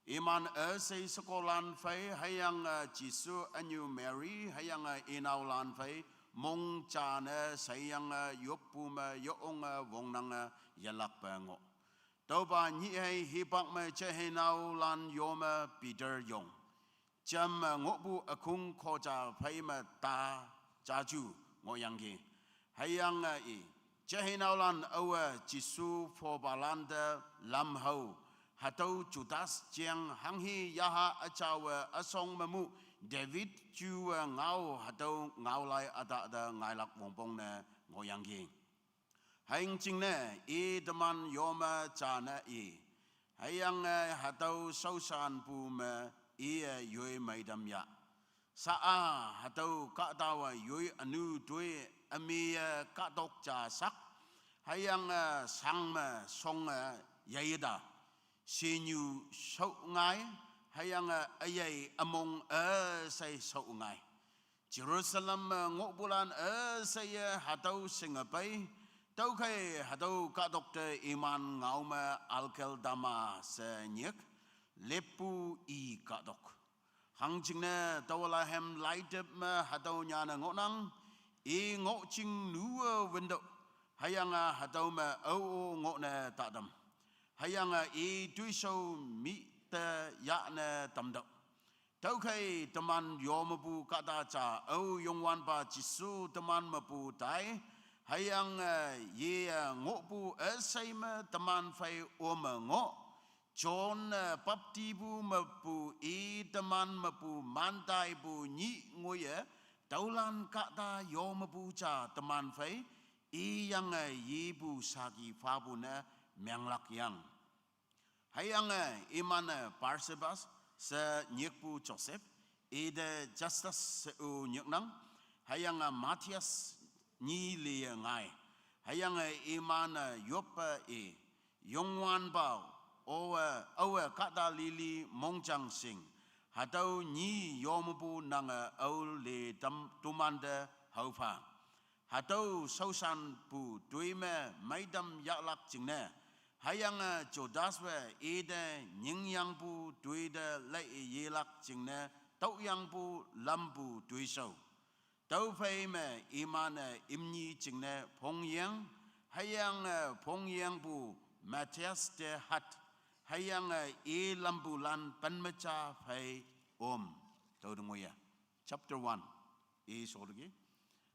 Iman esei sekolan fai hayang a Jesu anyu Mary hayang a inau lan fai mong cha ne sayang a yoppu me yong a wongnang a yalak pa ngo. Tauba nyi hei hipak me che hei nau lan yom a Peter yong. Cham me ngopu akung khocha phai me ta cha chu ngo yang ki. Hayang a i che hei nau lan awe Jesu phoba lan de lam hau. Hatau Judas chiang hang hi yaha achawe asong mamu David chu ngau hatau ngau lai ada de ngailak wongpong ne ngo yang ki. Haing ching ne i teman yoma cha ne i. Hayang e hatau sausan pu me i e yoi maidam ya. Sa a hatau ka tawa yoi anu tui ami e ka tok cha sak. Hayang e sang me song e yai da. Sinyu sau ngai. Hayang e ayai among e sai sau ngai. Jerusalem me ngohpulan e seiye hatau singapai, taukhei hatau kadokte iman ngau me Alkeldama se nyik, leppu i kadok. Hangjingne tawalahem laitep me hatau nyane ngohnang, i ngohjing nuwe wendok, hayang a hatau me au ngohne tadam. Hayang a i tuisau mite yahne tamdok. Taukhei teman yo mepu kata cha au yongwan pa Jesu teman mepu tai. Hayang e ye ngohpu esei me teman fai o me ngoh. John e bapti pu mepu i teman mepu mantai pu nyi ngoye Tüolan kahta yomepu ja teman phei, iyange yepu saki phapu ne menglak yang. Hüyange iman-e Barsabas she nyikpu Joseph, ite Justus she-o nyiknang, hüyange Matthias nyi liye ngai. Hüyange iman-e yoppe i, Youngwanpa, owe, aowe kahta lili mongjang shing. Hatüo nyi yomepu nange ao le tam tomante haopha. Hatüo shaoshanpu toi me meitam yahlak jingne, hüyange Judas-we ite nyingyangpu toi te lei yelak jingne, tüoyangpu lampu toishao. Tüophei me iman-e imni jingne phongyang, hüyange phongyangpu Matthias te hat, hüyange i lampulan pen me ja phei om. Tüo te ngoiye. Chapter one. I sho teki.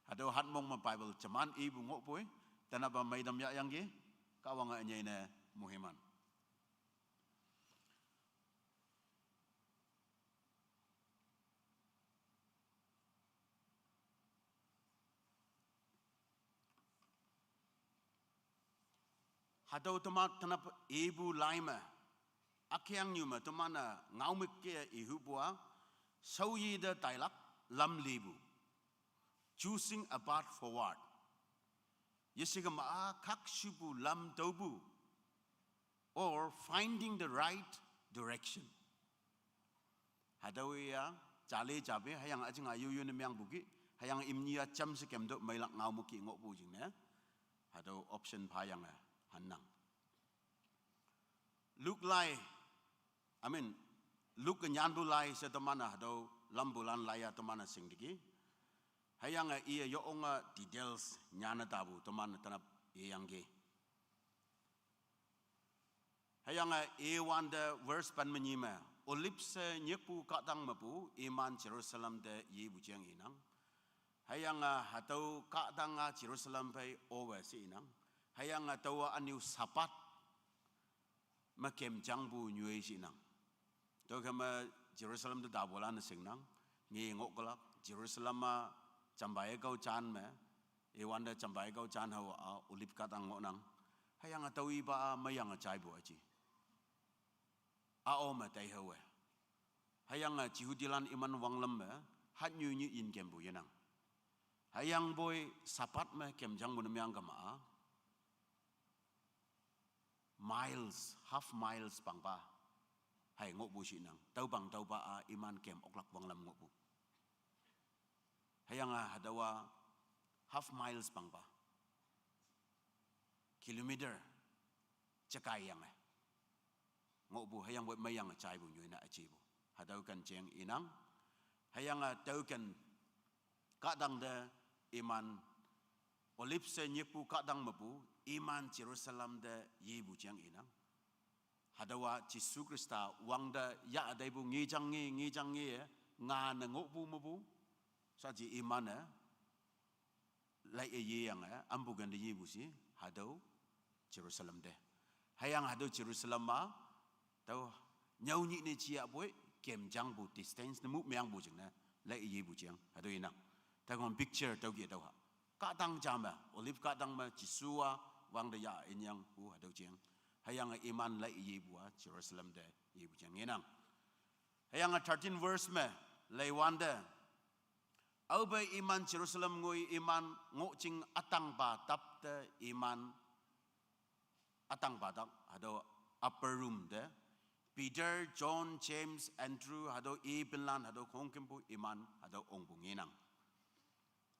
Hatüo hatmong me Bible jeman ipu ngohpoi, tenapa meitam yahyangki, Kahwange ünyei ne mohiman. Hatüo teman tenap ipu lai me, ükeangnyu me teman-e ngaomük ke ihupu-a, shaoyi te tailak lam lipu. Choosing a path forward. Yeshikema-a khakshupu lam tüopu, or finding the right direction. Hatüo-a, jale jape, hüyange üjing ayu yu ne mengpu ki, hüyange imni-a jamshe kemtüoh meilak ngaomük ki ngohpu jingne. Hatüo option phayange hannang. Luke lai, I mean, Luke nyanpu lai she teman-e hatüo lampulan lai-a teman-e shing teki. Hüyange iye yonge details nyane tapu teman-e tenap iyangki. Hüyange iwante verse pen me nyi me, Olive she nyikpu kahtang mepu iman Jerusalem te yepu jeng inang. Hüyange hatüo kahtang-a Jerusalem phei owe she inang. Hüyange tüowa ünyu Sabbath me kemjangpu nyoi she inang. Tüokhei me Jerusalem te tapulan-e shingnang, nge ngohkelak, Jerusalem-a jampa-e kao jan me, iwante jampa-e kao jan hao-a Olive kahtang ngohnang. Hüyange tüo ipa-a meiyange jaipu üji. A-o me taihaowe. Hüyange Jehudilan iman wanglam me, hatnyu nyi yinkempu yenang. Hüyangpoi Sabbath me kemjangpu ne meang kema-a, miles, half miles pangpa hei ngohpu she inang. Tüopang tüopa-a iman kem oklak wanglam ngohpu. Hüyange hatüowa half miles pangpa, kilometer jekaiyange ngohpu, hüyangpoi meiyange jaipu nyoi ne üjepu. Hatüo ken jeng inang. Hüyange tüo ken kahtang te iman Olive she nyikpu kahtang mepu iman Jerusalem te yepu jeng inang. Hatüowa Jesu Khrista wangte yah taipu ngejang nge, ngejang nge, ngane ngohpu mepu, shaji iman-e lai-e yeyange ampu ken te yepu she, hatüo Jerusalem te. Hüyange hatüo Jerusalem-a, tüo nyüo nyih ne jiyapoi, kemjangpu distance ne mu meangpu jingne, lai-e yepu jeng, hatüo inang. Tüokhong picture tüoke tüoha. Kahtang ja me, Olive kahtang me, Jesu-a wangte yah inyangpu hatüo jeng. Hüyange iman lai-e yepu-a Jerusalem te yepu jeng ngenang. Hüyange thirteen verse me, leiwante, aope iman Jerusalem ngoi iman ngohjing ütangpa tap te iman ütangpa tap, hatüo upper room te, Peter, John, James, Andrew, hatüo i pinlan, hatüo khongkümpu iman, hatüo ongpu ngenang.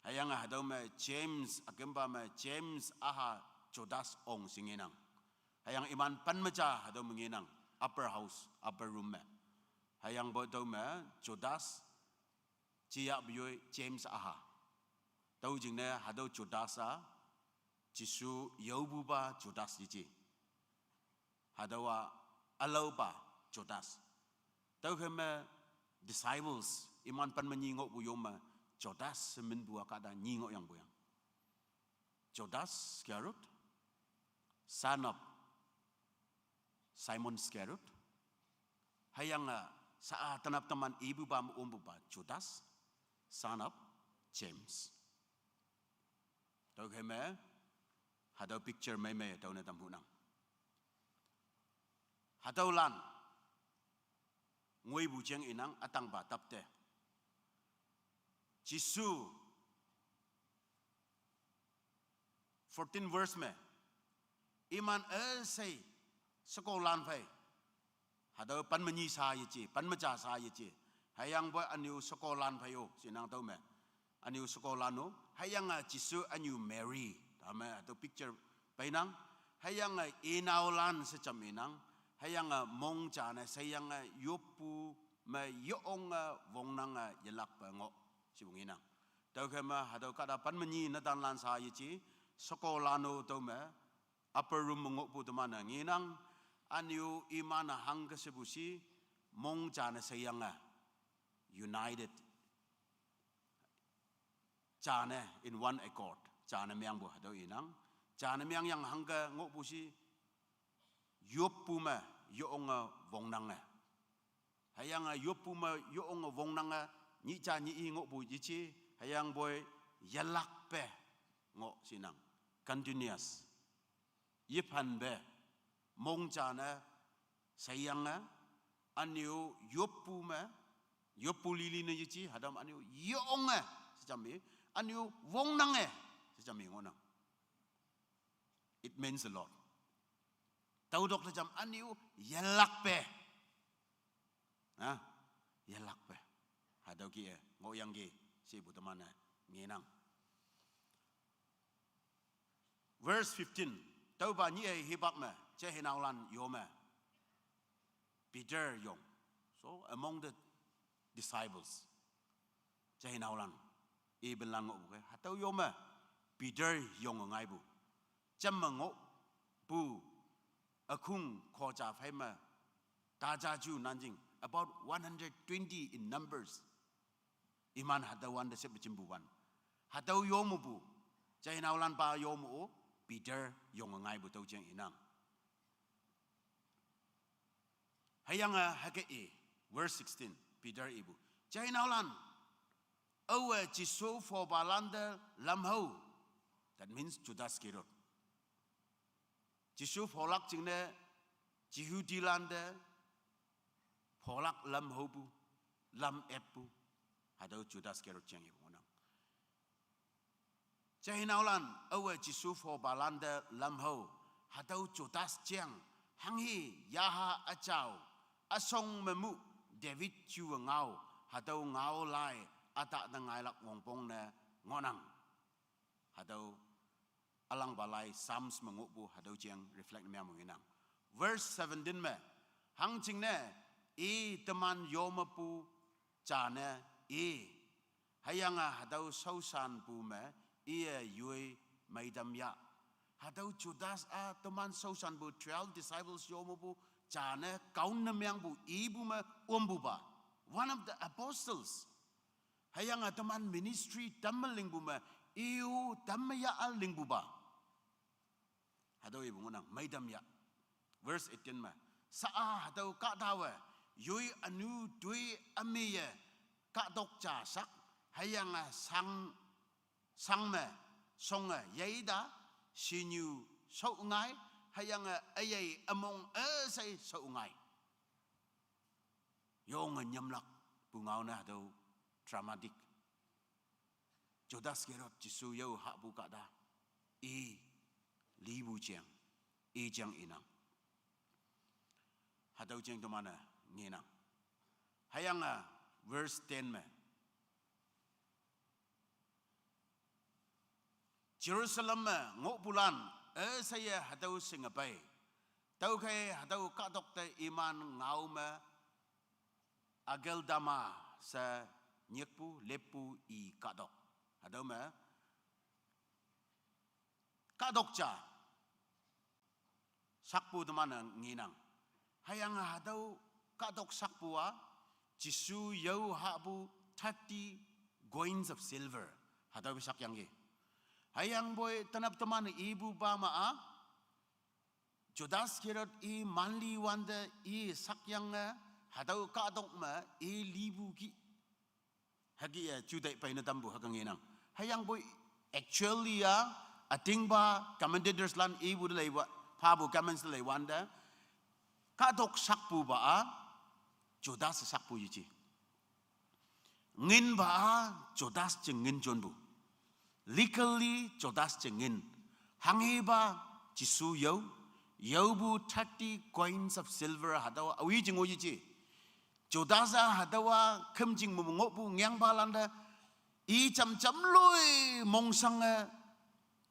Hüyange hatüo me James, ükümpa me James üha Judas ong she ngenang. Hüyange iman pen me ja hatüo me ngenang, upper house, upper room me. Hüyangpoi tüo me Judas, jiyahpu yoi James üha. Tüo jingne hatüo Judas-a, Jesu yaopupa Judas yeje. Hatüowa ülaopa Judas. Tüokhei me disciples, iman pen me nyi ngohpu yo me, Judas she minpu-a kahta nyi ngohyangpu yang. Judas Iscariot, son of Simon Iscariot. Hüyange, sa-a tenap teman ipupa me ompupa Judas, son of James. Tüokhei me, hatüo picture mei mei tüo ne tamhunang. Hatüolan ngoipu jeng inang ütangpa tapte. Jesu fourteen verse me, iman üshei shekolan phei, hatüo pen me nyi sha yeje, pen me ja sha yeje. Hüyangpoi ünyu shekolan phei-o shinang tüo me, ünyu shekolan-o. Hüyange Jesu ünyu Mary, tame hatüo picture peinang. Hüyange inaolan she jam inang. Hüyange mong ja ne sheyange yoppu me yeonge wongnange yelakpe ngoh, shipu ngenang. Tüokhei me hatüo kahta pen me nyi netanlan sha yeje, shekolan-o tüo me upper room me ngohpu teman-e ngenang. Ünyu iman-e hangke shepu shi, mong ja ne sheyange united, ja ne in one accord, ja ne meangpu hatüo inang. Ja ne meangyang hangke ngohpu shi, yoppu me yeonge wongnange. Hüyange yoppu me yeonge wongnange, nyih ja nyih i ngohpu yeje. Hüyangpoi yelakpe ngoh shinang. Continuous. Yephanpe, mong ja ne sheyange, ünyu yoppu me, yoppu lili ne yeje, hatüo me ünyu yeonge she jam i, ünyu wongnange she jam i ngohnang. It means a lot. Tüotok te jam ünyu yelakpe, a, yelakpe, hatüo kih-e ngohyangki shepu teman-e ngenang. Verse fifteen. Tüopa nyih-e hipak me, jeihei naolan yo me, Peter yong. So among the disciples, jeihei naolan, i benlan ngohpu kei, hatüo yo me Peter yonge ngaipu. Jamme ngohpu ükhung khoja phei me, tajaju nanjing, about one hundred twenty in numbers. Iman hatüo wante shepe jimpuwan, hatüo yo mepu, jeihei naolanpa yo me-o, Peter yonge ngaipu tüo jeng inang. Hüyange hüke i, verse sixteen, Peter ipu, jeihei naolan, aowe Jesu phopalante lamhao. That means Judas Iscariot. Jesu pholak jingne Jehudilante pholak lamhaopu, lam eppu, hatüo Judas Iscariot jeng ipu ngohnang. Jeihei naolan, aowe Jesu phopalante lamhao, hatüo Judas jeng, hanghe yaha üjao, üshong me mu, David juwe ngao, hatüo ngao lai, ütah te ngailak wongpong ne ngohnang. Hatüo ülangpa lai Psalms me ngohpu hatüo jeng reflect ne meang me ngenang. Verse seventeen me, hangjingne, i teman yo mepu ja ne i, hüyange hatüo shaoshanpu me iye yoi meitam ya. Hatüo Judas-a teman shaoshanpu twelve disciples yo mepu ja ne kaon ne meangpu ipu me ompupa, one of the apostles. Hüyange teman ministry tamme lingpu me, i-o tamme ya-a lingpupa. Hatüo ipu ngohnang, meitam ya. Verse eighteen me, sha-a hatüo kahtawe, yoi ünu toi ümeye, kahtok ja shak, hüyange shang, shang me, shonge yeita, shinyu shao ngai, hüyange üyei ümong üshei shao ngai. Yonge nyamlakpu ngao ne hatüo dramatic. Judas Iscariot Jesu yao hahpu kahta, i lipu jeng, i jeng inang. Hatüo jeng teman-e ngenang. Hüyange verse ten me, Jerusalem me ngohpulan, üsheiye hatüo shinge pei. Tüokhei hatüo kahtok te iman ngao me Akeldama she nyikpu, leppu i kahtok. Hatüo me kahtok ja shakpu teman-e ngenang. Hüyange hatüo kahtok shakpu-a, Jesu yao hahpu thirty coins of silver, hatüo shakyangki. Hüyangpoi tenap teman-e ipupa ma-a, Judas Iscariot i manli wante i shakyange, hatüo kahtok me i lipu kih. Hüke-e, juteih peine tampu hüke ngenang. Hüyangpoi, actually-a, ütingpa commentators lan ipu te leiwa, phapu comments te leiwante, kahtok sakpupa-a, Judas sakpu yeje. Nginpa-a, Judas jing ngin jonpu. Legally, Judas jing ngin. Hanghepa, Jesu yao, yaopu thirty coins of silver hatüo awi jing-o yeje. Judas-a hatüowa khümjing me ngohpu ngeangpalante, i jamjam loi mongshange,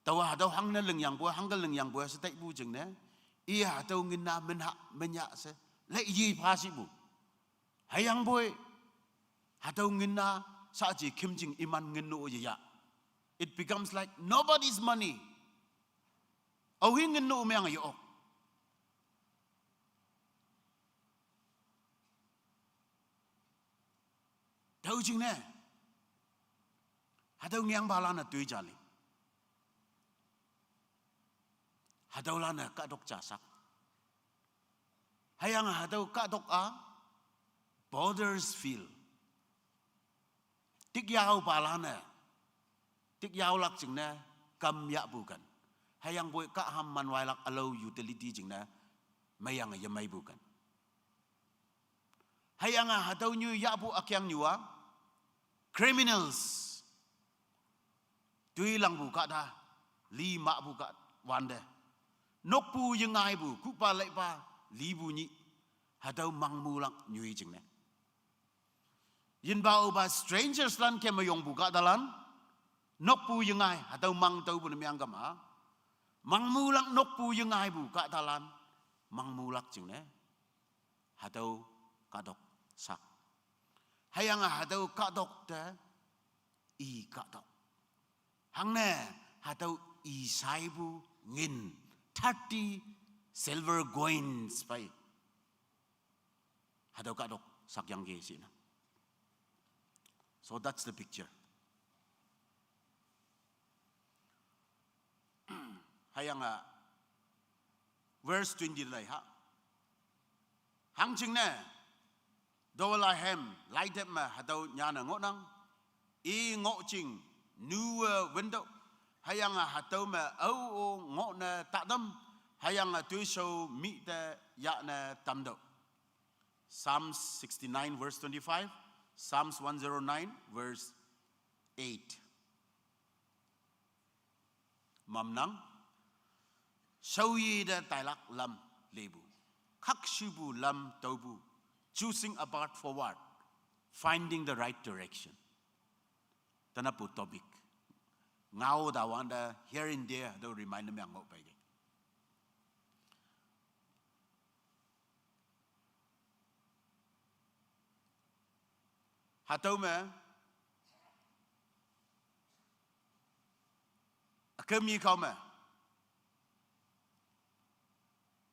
taowa hatüo hangne lingyangpu, hangke lingyangpu she taipu jingne, i hatüo ngin-a minha, minya she, lei yepha shipu. Hüyangpoi, hatüo ngin-a, shaaji khümjing iman ngin-o yeya. It becomes like nobody's money. Aohi ngin-o meang ye-ok. Tüo jingne, hatüo ngeangpalan-e toi ja li. Hatüolan-e kahtok ja sak. Hüyange hatüo kahtok-a, potter's field. Tikyaopalan-e, tikyaolak jingne, kam yahpu ken. Hüyangpoi kahham manwailak ülao utility jingne, meiyange yemeipu ken. Hüyange hatüo nyu yahpu ükengnyu-a, criminals. Toi langpu kahta, li mahpu kah wante. Nokpu yengaipu, kuhpa leipa, lipu nyih. Hatüo mangmulak nyoi jingne. Yinpa-opa strangers lan keme yongpu kahtalan, nokpu yengai, hatüo mang taopu ne meangkama. Mangmulak nokpu yengaipu kahtalan, mangmulak jingne. Hatüo kahtok sak. Hüyange hatüo kahtok te, i kahtok. Hangne, hatüo i shaipu ngin thirty silver coins pei. Hatüo kahtok sakyangki shinang. So that's the picture. Hüyange, verse twenty te leiha. Hangjingne, Dolahem, laitep me hatüo nyane ngohnang, i ngohjing, nuwe window, hüyange hatüo me ao-o ngohne tatam, hüyange toishao mih te yahne tamtüoh. Psalms sixty-nine verse twenty-five, Psalms one zero nine verse eight. Mamnang, shaoyi te tailak lam lepu, khakshupu lam taopu, choosing a path forward, finding the right direction. Tenapu topic. Ngao tawante here and there, hatüo remind ne meang ngoh peike. Hatüo me, ükemi kao me,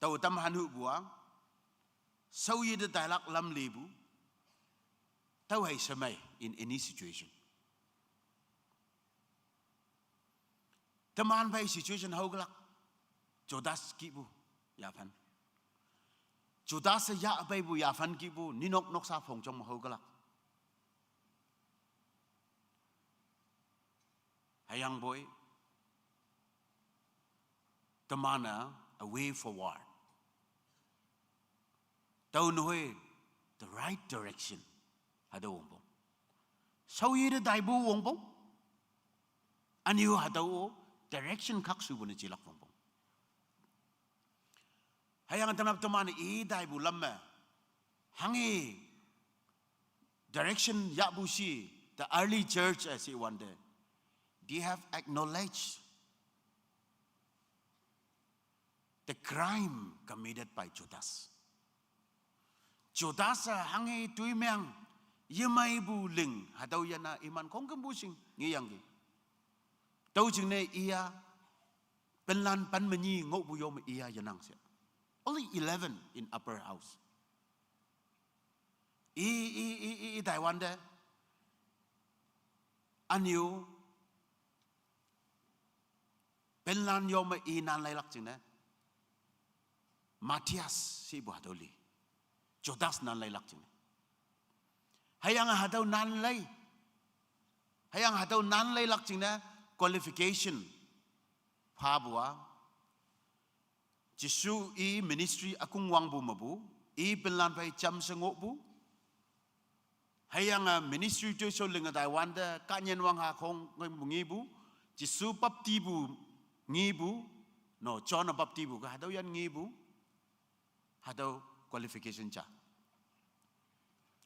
tao tam hanhupu-a, shaoyi te tailak lam lepu, tüo hei shemei in any situation. Teman phei situation haokelak, Judas kihpu yaphan. Judas-e yah peipu yaphan kihpu, ninok noksa phongjong me haokelak. Hüyangpoi, teman-e a way forward. Tao nehoi the right direction. Hatüo wongpong. Shaoyi te taipu wongpong. Ünyu hatüo-o direction khakshupu ne jilak wongpong. Hüyange tenap teman-e i taipu lam me, hanghe direction yahpu shi, the early church-e she wante, they have acknowledged the crime committed by Judas. Judas-e hanghe toimeang yemeipu ling hatüo yane iman khongkümpu shing ngeyangki. Tüo jingne iya, penlan pen me nyi ngohpu yo me iya yenang she. Only eleven in upper house. I, i, i, i, i taiwante, ünyu, penlan yo me i nan leilak jingne, Matthias shepu hatüo li, Judas nan leilak jingne. Hüyange hatüo nan lei, Hüyange hatüo nan leilak jingne qualification phapu-a, Jesu i ministry ükongwangpu mepu, i pinlan phei jamshe ngohpu. Hüyange ministry toishao linge taiwante, kahnyen wangha khongkümpu ngepu, Jesu baptipu ngepu, no, John baptipu ke hatüo yan ngepu, hatüo qualification ja.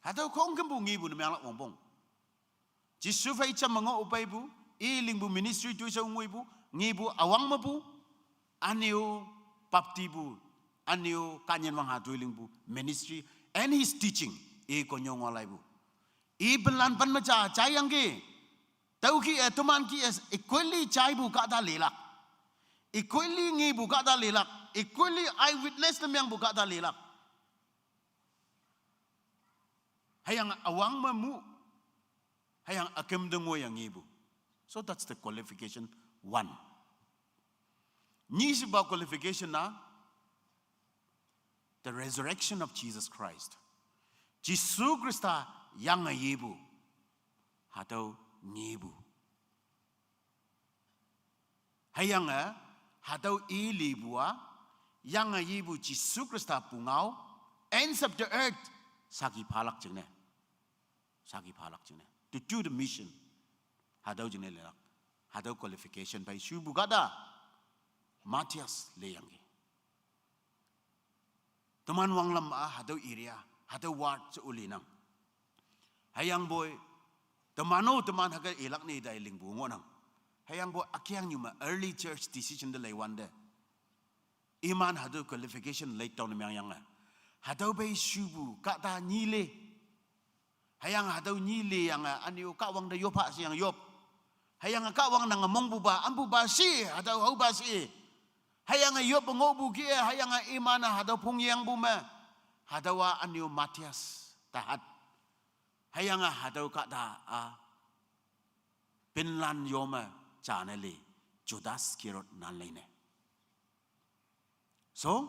Hatüo khongkümpu ngepu ne menglak wongpong. Jesu phei jam me ngoh peipu, i lingpu ministry toishao ngoipu, ngepu üwang mepu, üne-o baptipu, üne-o kahnyen wangha toi lingpu ministry and his teaching, i konyo ngohlaipu. I pinlan pen me ja, jaiyangki. Tüokih-e, teman kih-e, equally jaipu kahta lelak. Equally ngepu kahta lelak. Equally eyewitness ne mengpu kahta lelak. Hüyange üwang me mu. Hüyange üküm te ngoiye ngepu. So that's the qualification one. Nyishepa qualification-a, the resurrection of Jesus Christ. Jesu Khrista yange yepu, hatüo ngepu. Hüyange, hatüo i lipu-a, yange yepu Jesu Khrista pungao, ends of the earth, saki phalak jingne. Saki phalak jingne. To do the mission. Hatüo jingne lelak. Hatüo qualification phei shupu kahta, Matthias leyangki. Teman wanglam-a hatüo area, hatüo ward she-o linang. Hüyangpoi, teman-o teman hüke ilak ne tai lingpu ngohnang. Hüyangpoi ükeangnyu me early church decision te leiwante, iman hatüo qualification lei tao ne mengyange, hatüo phei shupu kahta nyi le. Hüyange hatüo nyi leyange, üne-o Kahwang te yop ha sheyange yop. Hüyange Kahwang nange mongpupa, ampupa shi, hatüo haopa shi. Hüyange yop ngohpu kih-e, hüyange iman-e hatüo phongyangpu me, hatüowa üne-o Matthias tahat. Hüyange hatüo kahta-a, pinlan yo me jane le, Judas Iscariot nan leine. So,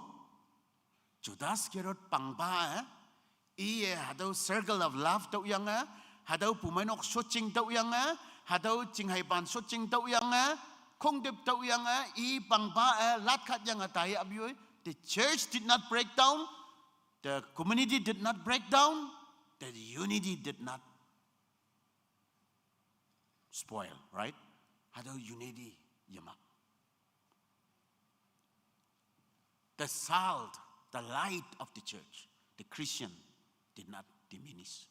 Judas Iscariot pangpa-e, iye hatüo circle of love tüoyange, hatüo pumeinok shotjing tüoyange, hatüo chingheipan shotjing tüoyange, khongtip tüoyange, i pangpa-e latkhat yange tai apyoi. The church did not break down, the community did not break down, the unity did not spoil, right? Hatüo unity yemak. The salt, the light of the church, the Christian did not diminish.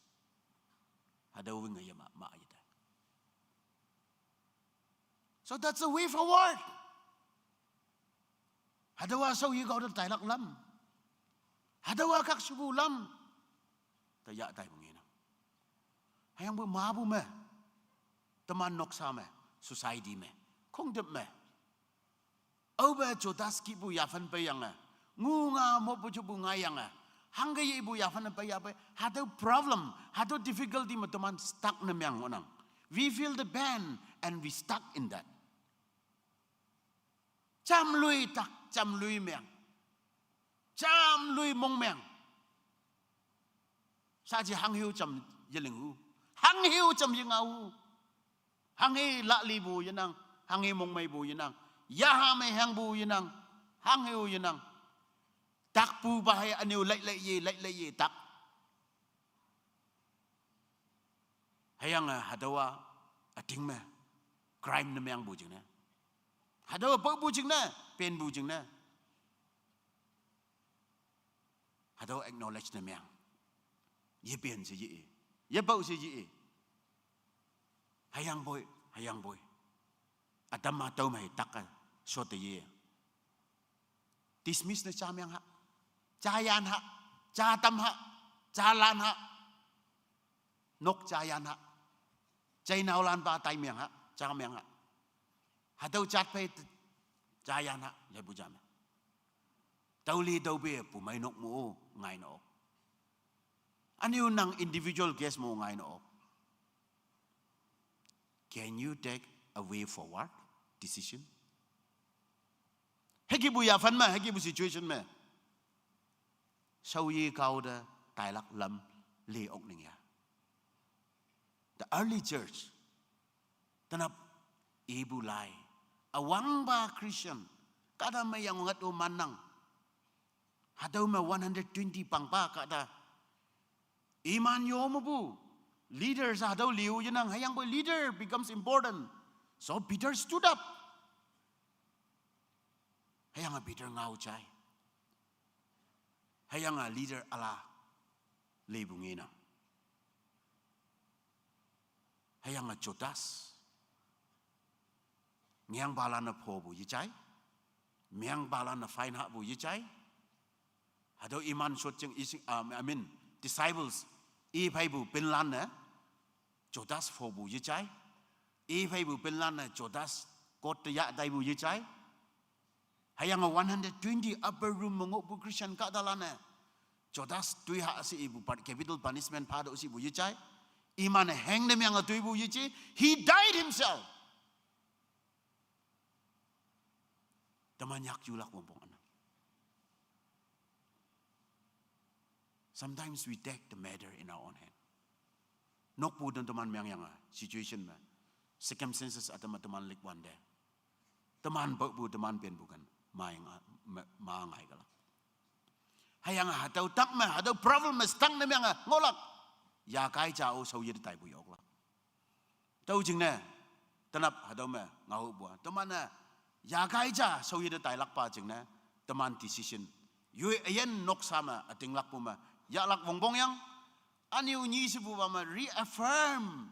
Hatüo winge yema ma yetai. So that's a way forward. Hatüowa shao yegao te tailak lam. Hatüowa khakshupu lam. Te yah taipu ngenang. Hüyangpoi mapu me, teman noksa me, society me, khongtip me, aope Judas kihpu yaphan peiyange, ngu nga mopu jupu ngaiyange, hangke yepu yaphan peiya pei, hatüo problem, hatüo difficulty me teman stuck ne meng ngohnang. We feel the pain and we stuck in that. Jamloi tak, jamloi meng. Jamloi mongmeng. Saji hanghe-o jam yeling-u. Hanghe-o jam yengao. Hanghe lalipu yenang, hanghe mongmeipu yenang. Yaha me hangpu yenang, hanghe-o yenang. Takpupa hei üne-o lai lai ye, lai lai ye tak. Hüyange hatüowa üting me crime ne mengpu jingne. Hatüowa paopu jingne, penpu jingne. Hatüo acknowledge ne meng. Yepen she ye-i. Yepao she ye-i. Hüyangpoi, hüyangpoi, ütam-a tüo mei tak-e shotte ye. Dismiss ne ja meng ha. Ja yan ha. Ja tam ha. Ja lan ha. Nok ja yan ha. Jeinaolanpa tai meng ha. Ja meng ha. Hatüo jat phei ja yan ha. Lepu ja me. Tüoli tüope pumeinok mo ngai ne ok. Üne-o nang individual case mo ngai ne ok. Can you take a way forward decision? Hükepu yaphan me, hükepu situation me, shaoyegao te tailak lam le ok ning ya. The early church, Tanap ibu lai. Awang ba Christian. Kada me yang ngat u manang. Hatüo me one hundred twenty pangpa kada. Iman yo mepu. Leaders hatüo liu yenang. Hüyangpoi leader becomes important. So Peter stood up. Hüyange Peter ngao jai. Hüyange leader üla lepu ngenang. Hüyange Judas. Ngeangpalan-e phopu yejai. Meangpalan-e fine hahpu yejai. Hatüo iman shotjing isi, um, I mean, disciples. I pheipu pinlan-e. Judas phopu yejai. I pheipu pinlan-e Judas kot te yah taipu yejai. Hüyange one hundred twenty upper room me ngohpu Christian kahtalan-e Judas toiha she ipu par-, capital punishment phatüoh shepu yejai. Iman-e hang ne meange toipu yeje. He died himself. Teman yak yulak wongpong ünang. Sometimes we take the matter in our own hand. Nokpu te teman meangyange situation me, circumstances ütam me teman likwante, teman paopu teman penpu kan, ma nga-, ma, ma ngai kalak. Hüyange hatüo tak me, hatüo problem me stuck ne meange ngohlak. Yakai ja-o shaoye te taipu yoklak. Tüo jingne, tenap hatüo me ngaopu-a teman-e yakai ja shaoye te tailakpa jingne, teman decision yoi üyin noksa me ütinglakpu me yahlak wongpong yang. Ünyu nyi shepupa me reaffirm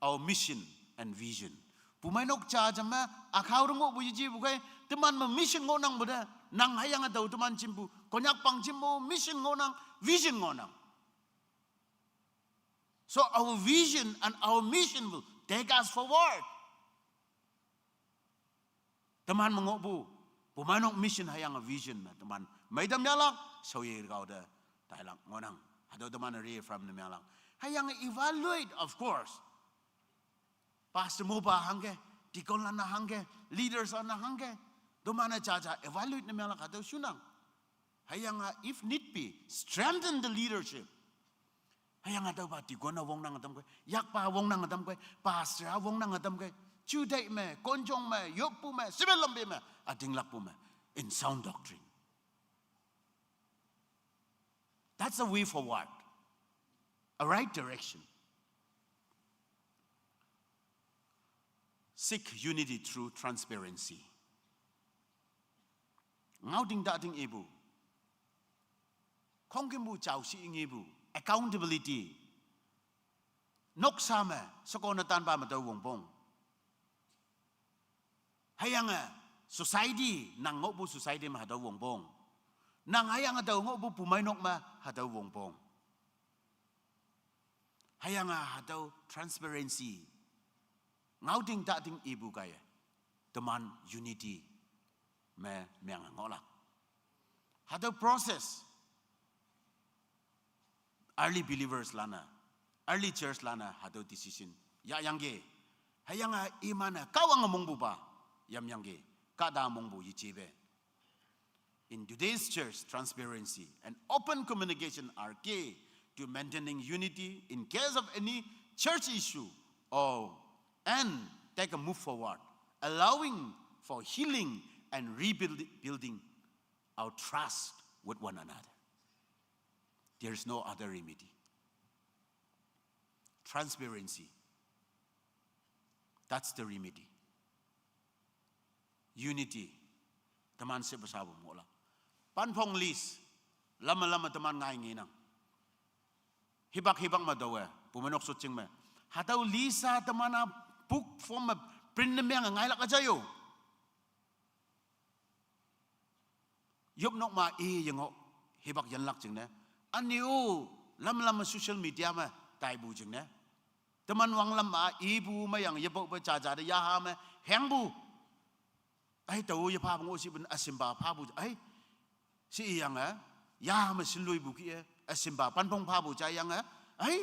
our mission and vision. Pumeinok ja jam me, ükhao te ngohpu yejepu khei, teman me mission ngohnangpu te, nang hüyange tao teman jimpu Konyak pang jimpu mission ngohnang, vision ngohnang. So our vision and our mission will take us forward. Teman me ngohpu, pumeinok mission hüyange vision me teman meitam yahlak, shaoye kao te tailak ngohnang. Hatüo teman reaffirm ne meanglak. Hüyange evaluate, of course. Pastor mopa hangke, deaconlan-a hangke, leaderslan-a hangke, teman-e jaja evaluate ne meanglak hatüo shunang. Hüyange, if need be, strengthen the leadership. Hüyange hatüopa deacon-a wongnange tamkei, yakpa wongnange tamkei, pastor-a wongnange tamkei, juteih me, konjong me, yoppu me, civil lampe me, ütinglakpu me, in sound doctrine. That's a way forward, a right direction. Seek unity through transparency. Ngaoting tating ipu, khongkümpu jao shi ngepu, accountability. Noksa me, shekone tanpa me tao wongpong. Hüyange society, nang ngohpu society me hatüo wongpong. Nang hüyange tao ngohpu pumeinok me hatüo wongpong. Hüyange hatüo transparency. Ngaoting tating ipu kaiye, teman unity me meange ngohlak. Hatüo process, early believerslan-e, early churchlan-e hatüo decision yahyangki. Hüyange iman-e Kahwange mongpupa yamyangki, kahta mongpu yejepe. In today's church, transparency and open communication are key to maintaining unity in case of any church issue or, and take a move forward, allowing for healing and rebuild-, building our trust with one another. There is no other remedy. Transparency. That's the remedy. Unity. Teman shepu shapu mola. Panphong list. Lama lama teman ngai ngenang. Hipak hipak me taowe, pumeinok shotjing me. Hatüo list-a teman-a book form me print ne meange ngailak üja yo. Yopnok ma i yengoh, hipak yanlak jingne. Ünyu, lam lam me social media me taipu jingne. Teman wanglam ma ipu meyange yepope jaja te yaha me hengpu. Ai, tao yephapu ngoh shipu üsimpa phapu. Ai, shiyange, yaha me shinloipu kih-e, üsimpa panphong phapu jayange. Ai,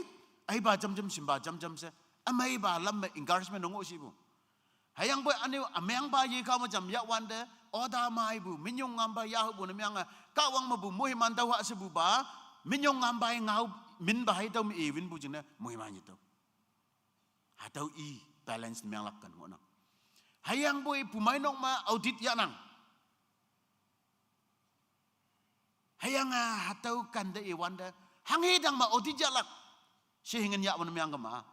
aipa jamjam, simpa jamjam she. Ümeipa lam me encouragement ngoh shipu. Hüyangpoi ünyu ümengpa yekao me jam yahwante, order meipu, minyong ngampa yahupu ne meange, Kahwang mepu moiman tao ha shepupa, minyong ngampa i ngao minpa hei tüo me iwinpu jingne moiman yetüoh. Hatüo i challenge ne menglak kan ngohnang. Hüyangpoi pumeinok me audit yahnang. Hüyange hatüo kante iwante, hanghe dang me audit yahlak. She hingen yahpu ne mengkema.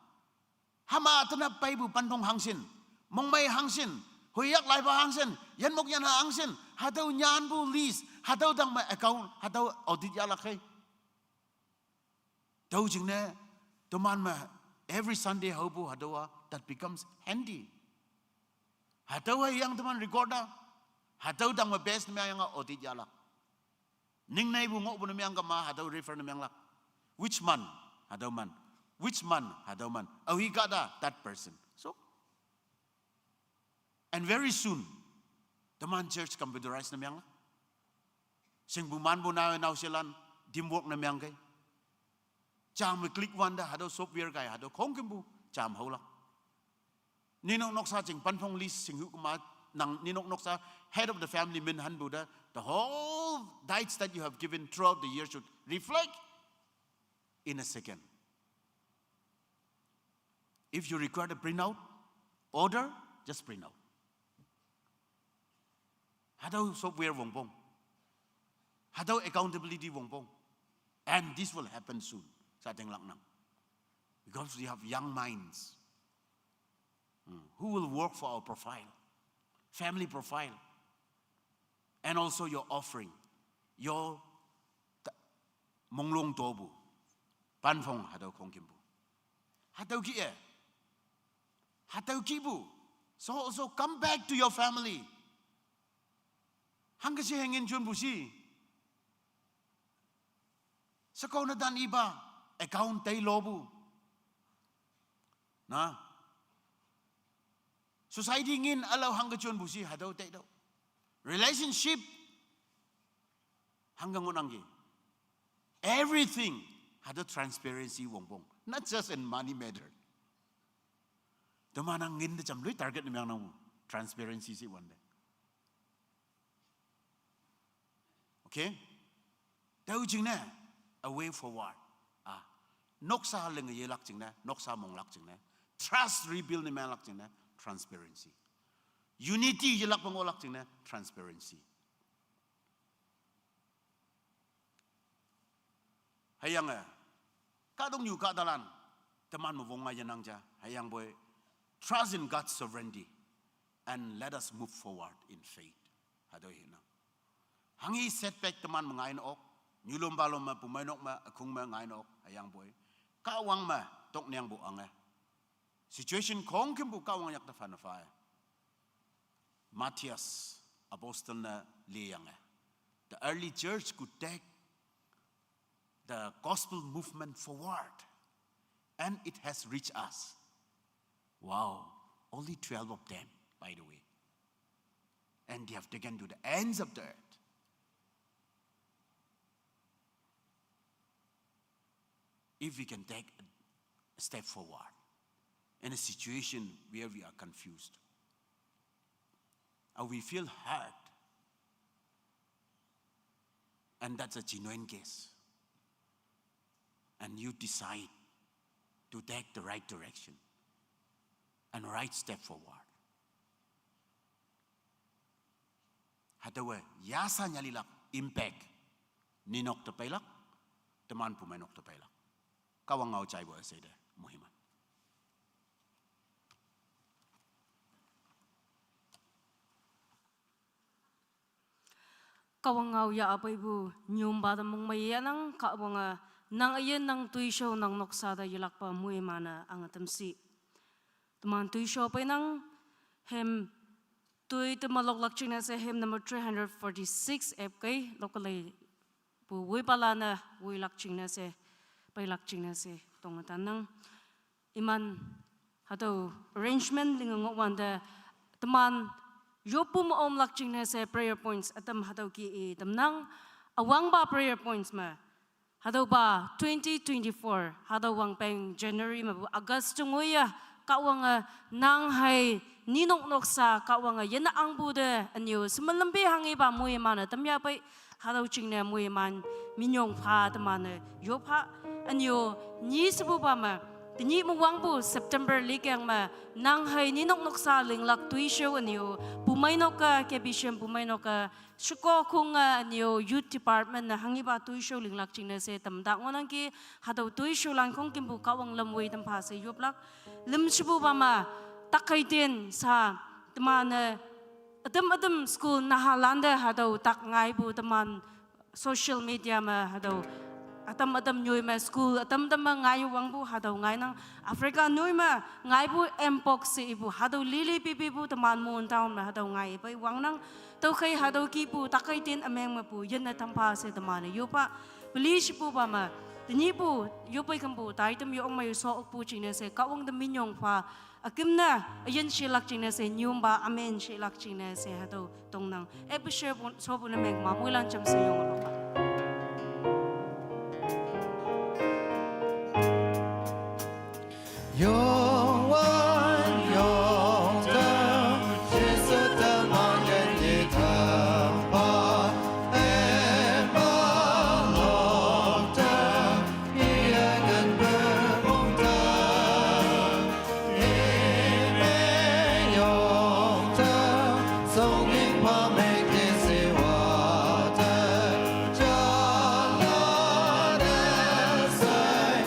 Hüma tenap peipu panpong hangshin, mongmei hangshin, hoiyak laipa hangshin, yanmok yanha hangshin, hatüo nyanpu list, hatüo dang me account, hatüo audit yahlak hei. Tüo jingne, teman me every Sunday haopu hatüowa, that becomes handy. Hatüo hüyange teman record a, hatüo dang me base ne mengyange audit yahlak. Ningneipu ngohpu ne mengkema, hatüo refer ne menglak. Which month? Hatüo month. Which month? Hatüo month. Aohi kahta that person. So, and very soon, teman church computerize ne menglak. Shingpu manpu nao naoshelan teamwork ne mengkei. Jam me click wante hatüo software kai, hatüo khongkümpu jam haolak. Ninok noksa jing panpong list shinghu kema, nang ninok noksa head of the family min hanpu te, the whole tithes that you have given throughout the year should reflect in a second. If you require the printout, order, just print out. Hatüo software wongpong. Hatüo accountability wongpong. And this will happen soon. Sa tinglak nang. Because we have young minds, mm, who will work for our profile, family profile, and also your offering, your ta-, monglong topu, panpong hatüo khongkümpu. Hatüo kih-e. Hatüo kihpu. So also come back to your family. Hangke she hangin junpu shi. Sheko ne tan ipa, account tei lopu. Na. Society ngin ülao hangke junpu shi hatüo teitüoh. Relationship hangke ngohnangki. Everything hatüo transparency wongpong. Not just in money matter. Teman-a ngin te jam loi target ne mengnang. Transparency she wante. Okay? Tüo jingne, a way forward. Ah, noksa linge yelak jingne, noksa monglak jingne. Trust rebuild ne menglak jingne, transparency. Unity yelakpe ngohlak jingne, transparency. Hüyange, kahtoknyu kahtalan, teman me wong-a yenang ja, hüyangpoi, trust in God's sovereignty, and let us move forward in faith. Hatüo hinang. Hanghi setback teman me ngaine ok, nyulom palom me, pumeinok me, ükhong me ngaine ok, hüyangpoi, Kahwang me toknangpu ange. Situation khongkümpu Kahwang yakte phane pha-e. Matthias, apostle ne liyange. The early church could take the gospel movement forward, and it has reached us. Wow, only twelve of them, by the way. And they have taken to the ends of the earth. If we can take a step forward in a situation where we are confused, or we feel hurt, and that's a genuine case, and you decide to take the right direction and right step forward, hatüowe yasa nyalilak impact ninok te peilak, teman pumeinok te peilak. Kahwang ngao jaipu üsheite moiman. Kahwang ngao yahpeipu nyumpa te mongmei yahnang, Kahwange nang üyin, nang toishao, nang noksa te yelakpa moiman-e ange tamshi. Teman toishao peinang, hymn toi te meloklak jingne she hymn number three hundred forty-six epkei, lokalei pu woipalan-e woilak jingne she, peilak jingne she tonge tannang. Iman hatüo arrangement linge ngohwante, teman yoppu me omlak jingne she prayer points ütam hatüo kih-e tamnang. Üwangpa prayer points me, hatüopa twenty twenty-four, hatüo wangpeng January mepu August te ngoiye, Kahwange nang hei ninok noksa Kahwange yene angpu te ünyu shemelampe hanghepa moiman-e tamyahpei, hatüo jingne moiman minyong pha teman-e yop ha, ünyu nyi shepupa me Tenyih me wangpu September likeng me, nang hei ninok noksa linglak toishao ünyu, pumeinok-a, K B C M pumeinok-a, sheko kung-a ünyu Youth Department ne hanghipa toishao linglak jingne she tamta ngohnangki, hatüo toishaolan khongkümpu Kahwang lam woi tampha she yoplak. Lüm shepupa me, takkhei tin sha, teman-e, ütam ütam school nahalante hatüo tak ngaipu teman social media me hatüo ütam ütam nyoi me school ütam ütam me ngai wangpu hatüo ngainang, Africa nyoi me ngaipu mpox she ipu hatüo lili pipipu teman Mon town me hatüo ngai pei wangnang, tüokhei hatüo kihpu takkhei tin ümeng mepu yinne tampha she teman-e yoppha. Peli shepupa me, tenyihpu, yopei kümpu, taitam yo ong me yo so okpu jingne she Kahwang te minyong pha, üküm ne, üyin shelak jingne she nyumpa, amen shelak jingne she hatüo tongnang. Epe shepu, shopu ne meng ma, moilan jamshe yongohlak. Youngwan Youngte, Jesu teman yin yi tampa, emma lokte, iye kenpu mongte, ime Youngte, songning pa mengki siwate, jalade sai,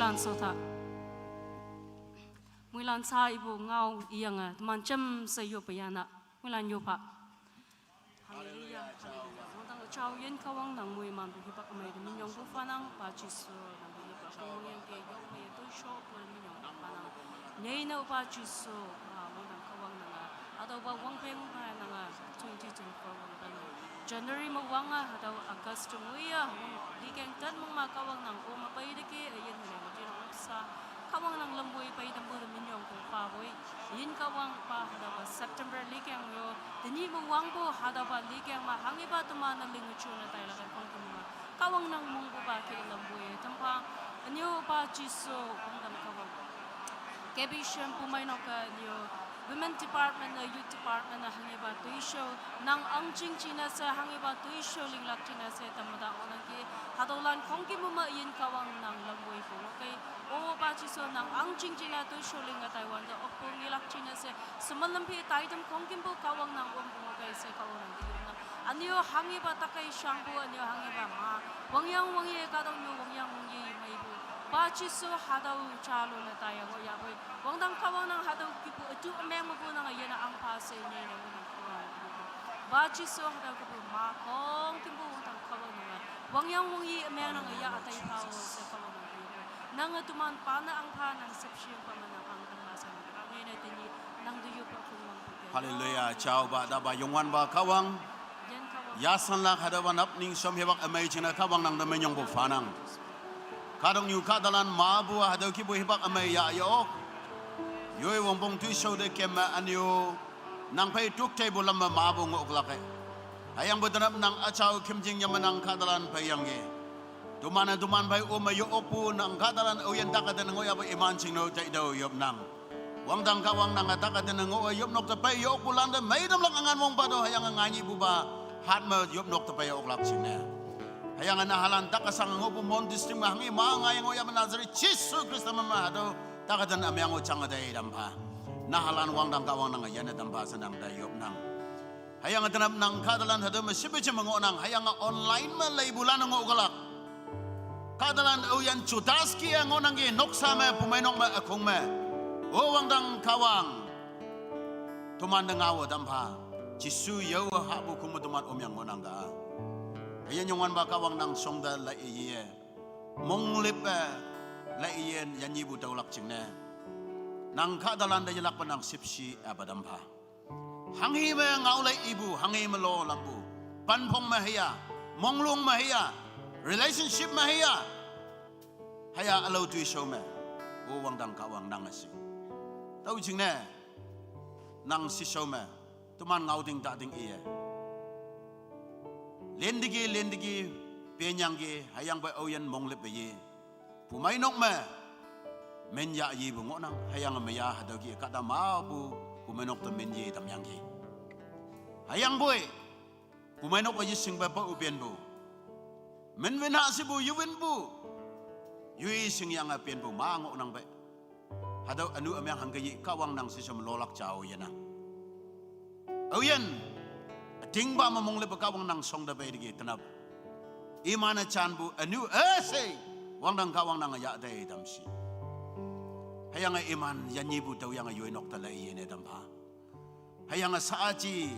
Moilan shota. Moilan sha ipu ngao iyange, teman jamshe yoppe yanna. Moilan yoppha. Hallelujah, hallelujah. Wangdang üjao yin Kahwang nang moimanpu hipak ümei te minyong phanang, Pa Jesu, nangpu hipak ümei yangke yong mei toishopu minyong phanang. Nyei ne Pa Jesu, ah, wangdang Kahwang nange, hatüopa wangpeng pa nange, twenty twenty-four wangpeng. January me wange, hatüo August ngoiye, wang likeng ten mong ma Kahwang nang ome peiteki, üyin ne, jinok noksa, Kahwang nang lam woi pei tampu te minyong pong pha woi, yin Kahwang pa hatüopa September likeng yo, tenyih me wangpu hatüopa likeng me hanghipa teman-e linge jone tailak-e khongkümpu me Kahwang nang mongpupa ke lamboi tampa, ünyu pa Jesu, wangdang Kahwang. K B Shem pumeinok-e ünyu, Women Department-e, Youth Department-e hanghipa toishao, nang ahngching jingne she hanghipa toishao linglak jingne she tamme ta ngohnangki, hatüolan khongkümpu me yin Kahwang nang lamwoipu ngohkei, opa Jesu nang ahngching jingne toishao linge taiwante okpu ngelak jingne she, shemelam phi taitam khongkümpu Kahwang nang ompu ngohkei she Kahwang nang te yopnang. Ünyu hanghipa takai shangpu, ünyu hanghipa ma, wangyang wangye kahtoknyu wangyang wangye meipu, pa Jesu hatüo jalo ne taiya ngohyapoi, wangdang Kahwang nang hatüo kihpu ütu ümeng mepu nange yene ahngpha she nyene ngohnang Kahwang. Pa Jesu hatüo kihpu ma khongkümpu wangdang Kahwang nange wangyang wangye ümeng nange ya ütai pha-o she Kahwang nang te yopnang. Nange teman pa ne ahngpha nang shüpshe pa me nang ahngtang ma she nang angne tenyih nang te yoppe Kahwang. Haleluya, jaopa, tapa, Youngwanpa Kahwang. Yin Kahwang. Yashanlak hatüopa nap ning shom hipak ümei jingne Kahwang nang te minyongpu phanang. Kahtoknyu kahtalan mepu hatüo kihpu hipak ümei yah ye-ok. Yoi wongpong toishao te kemme ünyu, nang phei tok teipu lam me mepu ngohlak-e. Hüyangpoi tenap nang üjao khümjing yame nang kahtalan peiyangki. Toman-e toman phei ome ye-okpu nang kahtalan aoyin takate ngohyapoi iman jingno taitüoh yopnang. Wangdang Kahwang nange takate ngoh-e yopnok te pei ye-okpulan te meitamlak üngan wongpa tüo hüyange nganyihpupa, hat me yopnok te pei oklak jingne. Hüyange nahalan takasang ngohpu Mon district me hanghi ma ngaye ngohyapoi Nazareth Jesu Khrista me me hatüo takate ümeng-o jange tei tampha. Nahalan wangdang Kahwang nange yanne tampha she nang te yopnang. Hüyange tenap nang kahtalan hatüo me shipu jeme ngohnang, hüyange online me leipulan-e ngohkelak. Kahtalan aoyin Judas kih-e ngohnangki noksa me, pumeinok me, ükhong me. O wangdang Kahwang, tomante ngao tampha. Jesu yao hahpu khong me toman omyang ngohnang ka. Hüyin Youngwanpa Kahwang nang shongte lai-e ye, monglippe lai-e ye, yanyihpu tüolak jingne nang kahtalante yelakpe nang shüpshe-e pa tampha. Hanghi me ngaolai ipu, hanghi me lo lampu, panphong me hüya, monglong me hüya, relationship me hüya, hüya ülao toishao me, o wangdang Kahwang nange shi. Tüo jingne nang shishao me, toman ngaoting tating iye, lenteki lenteki penyangki, hüyangpoi aoyin monglippe ye, pumeinok me min yah yepu ngohnang, hüyange meya hatüo kih kahta mepu pumeinok te min ye tamyangki. Hüyangpoi pumeinok-e yeshingpe pao penpu, min win ha shepu yewinpu, yoi shingyange penpu ma ngohnang pei. Hatüo ünu ümeng hangke yi Kahwang nang shishao me lolak jao yenang. Aoyin, ütingpa me monglippe Kahwang nang shongte peiteki tenap, iman-e janpu ünu üshei wangdang Kahwang nange yah tei tam shi. Hüyange iman yanyihpu tüoyange yoinok te lai yene tampha. Hüyange shaaji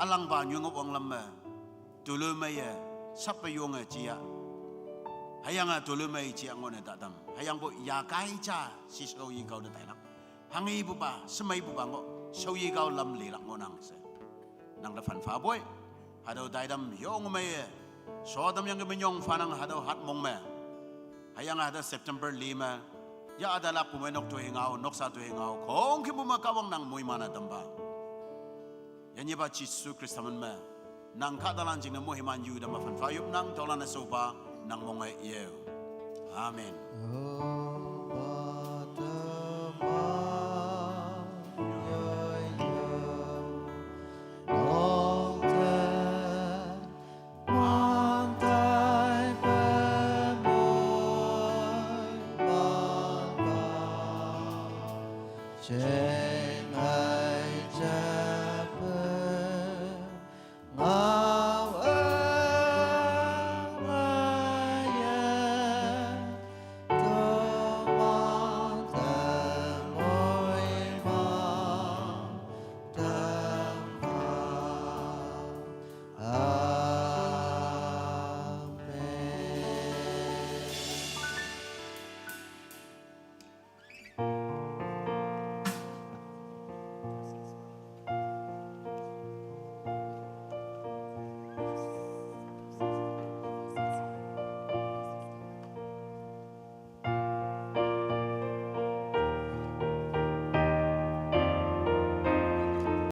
ülangpa nyuingoh wanglam me, toloimeiye, sappe yonge jia, hüyange toloimei jia ngohne tatam, hüyangpoi yakai ja shishao yikao te tailak. Hanghipupa, shemeipupa ngoh shaoyikao lam lilak ngohnang she nang te phanphapoi. Hatüo taitam yongmeiye, shotam yangke minyong phanang hatüo hatmong me. Hüyange hatüo September li me, yah ütalak pumeinok toingao, noksa toingao khongkümpu me Kahwang nang moiman-e tampha. Yanyihpa Jesu Khrista min me nang kahtalan jingne moiman yu tamme phanpha yopnang, tüolan-e shaopa nang monge yeo. Amen.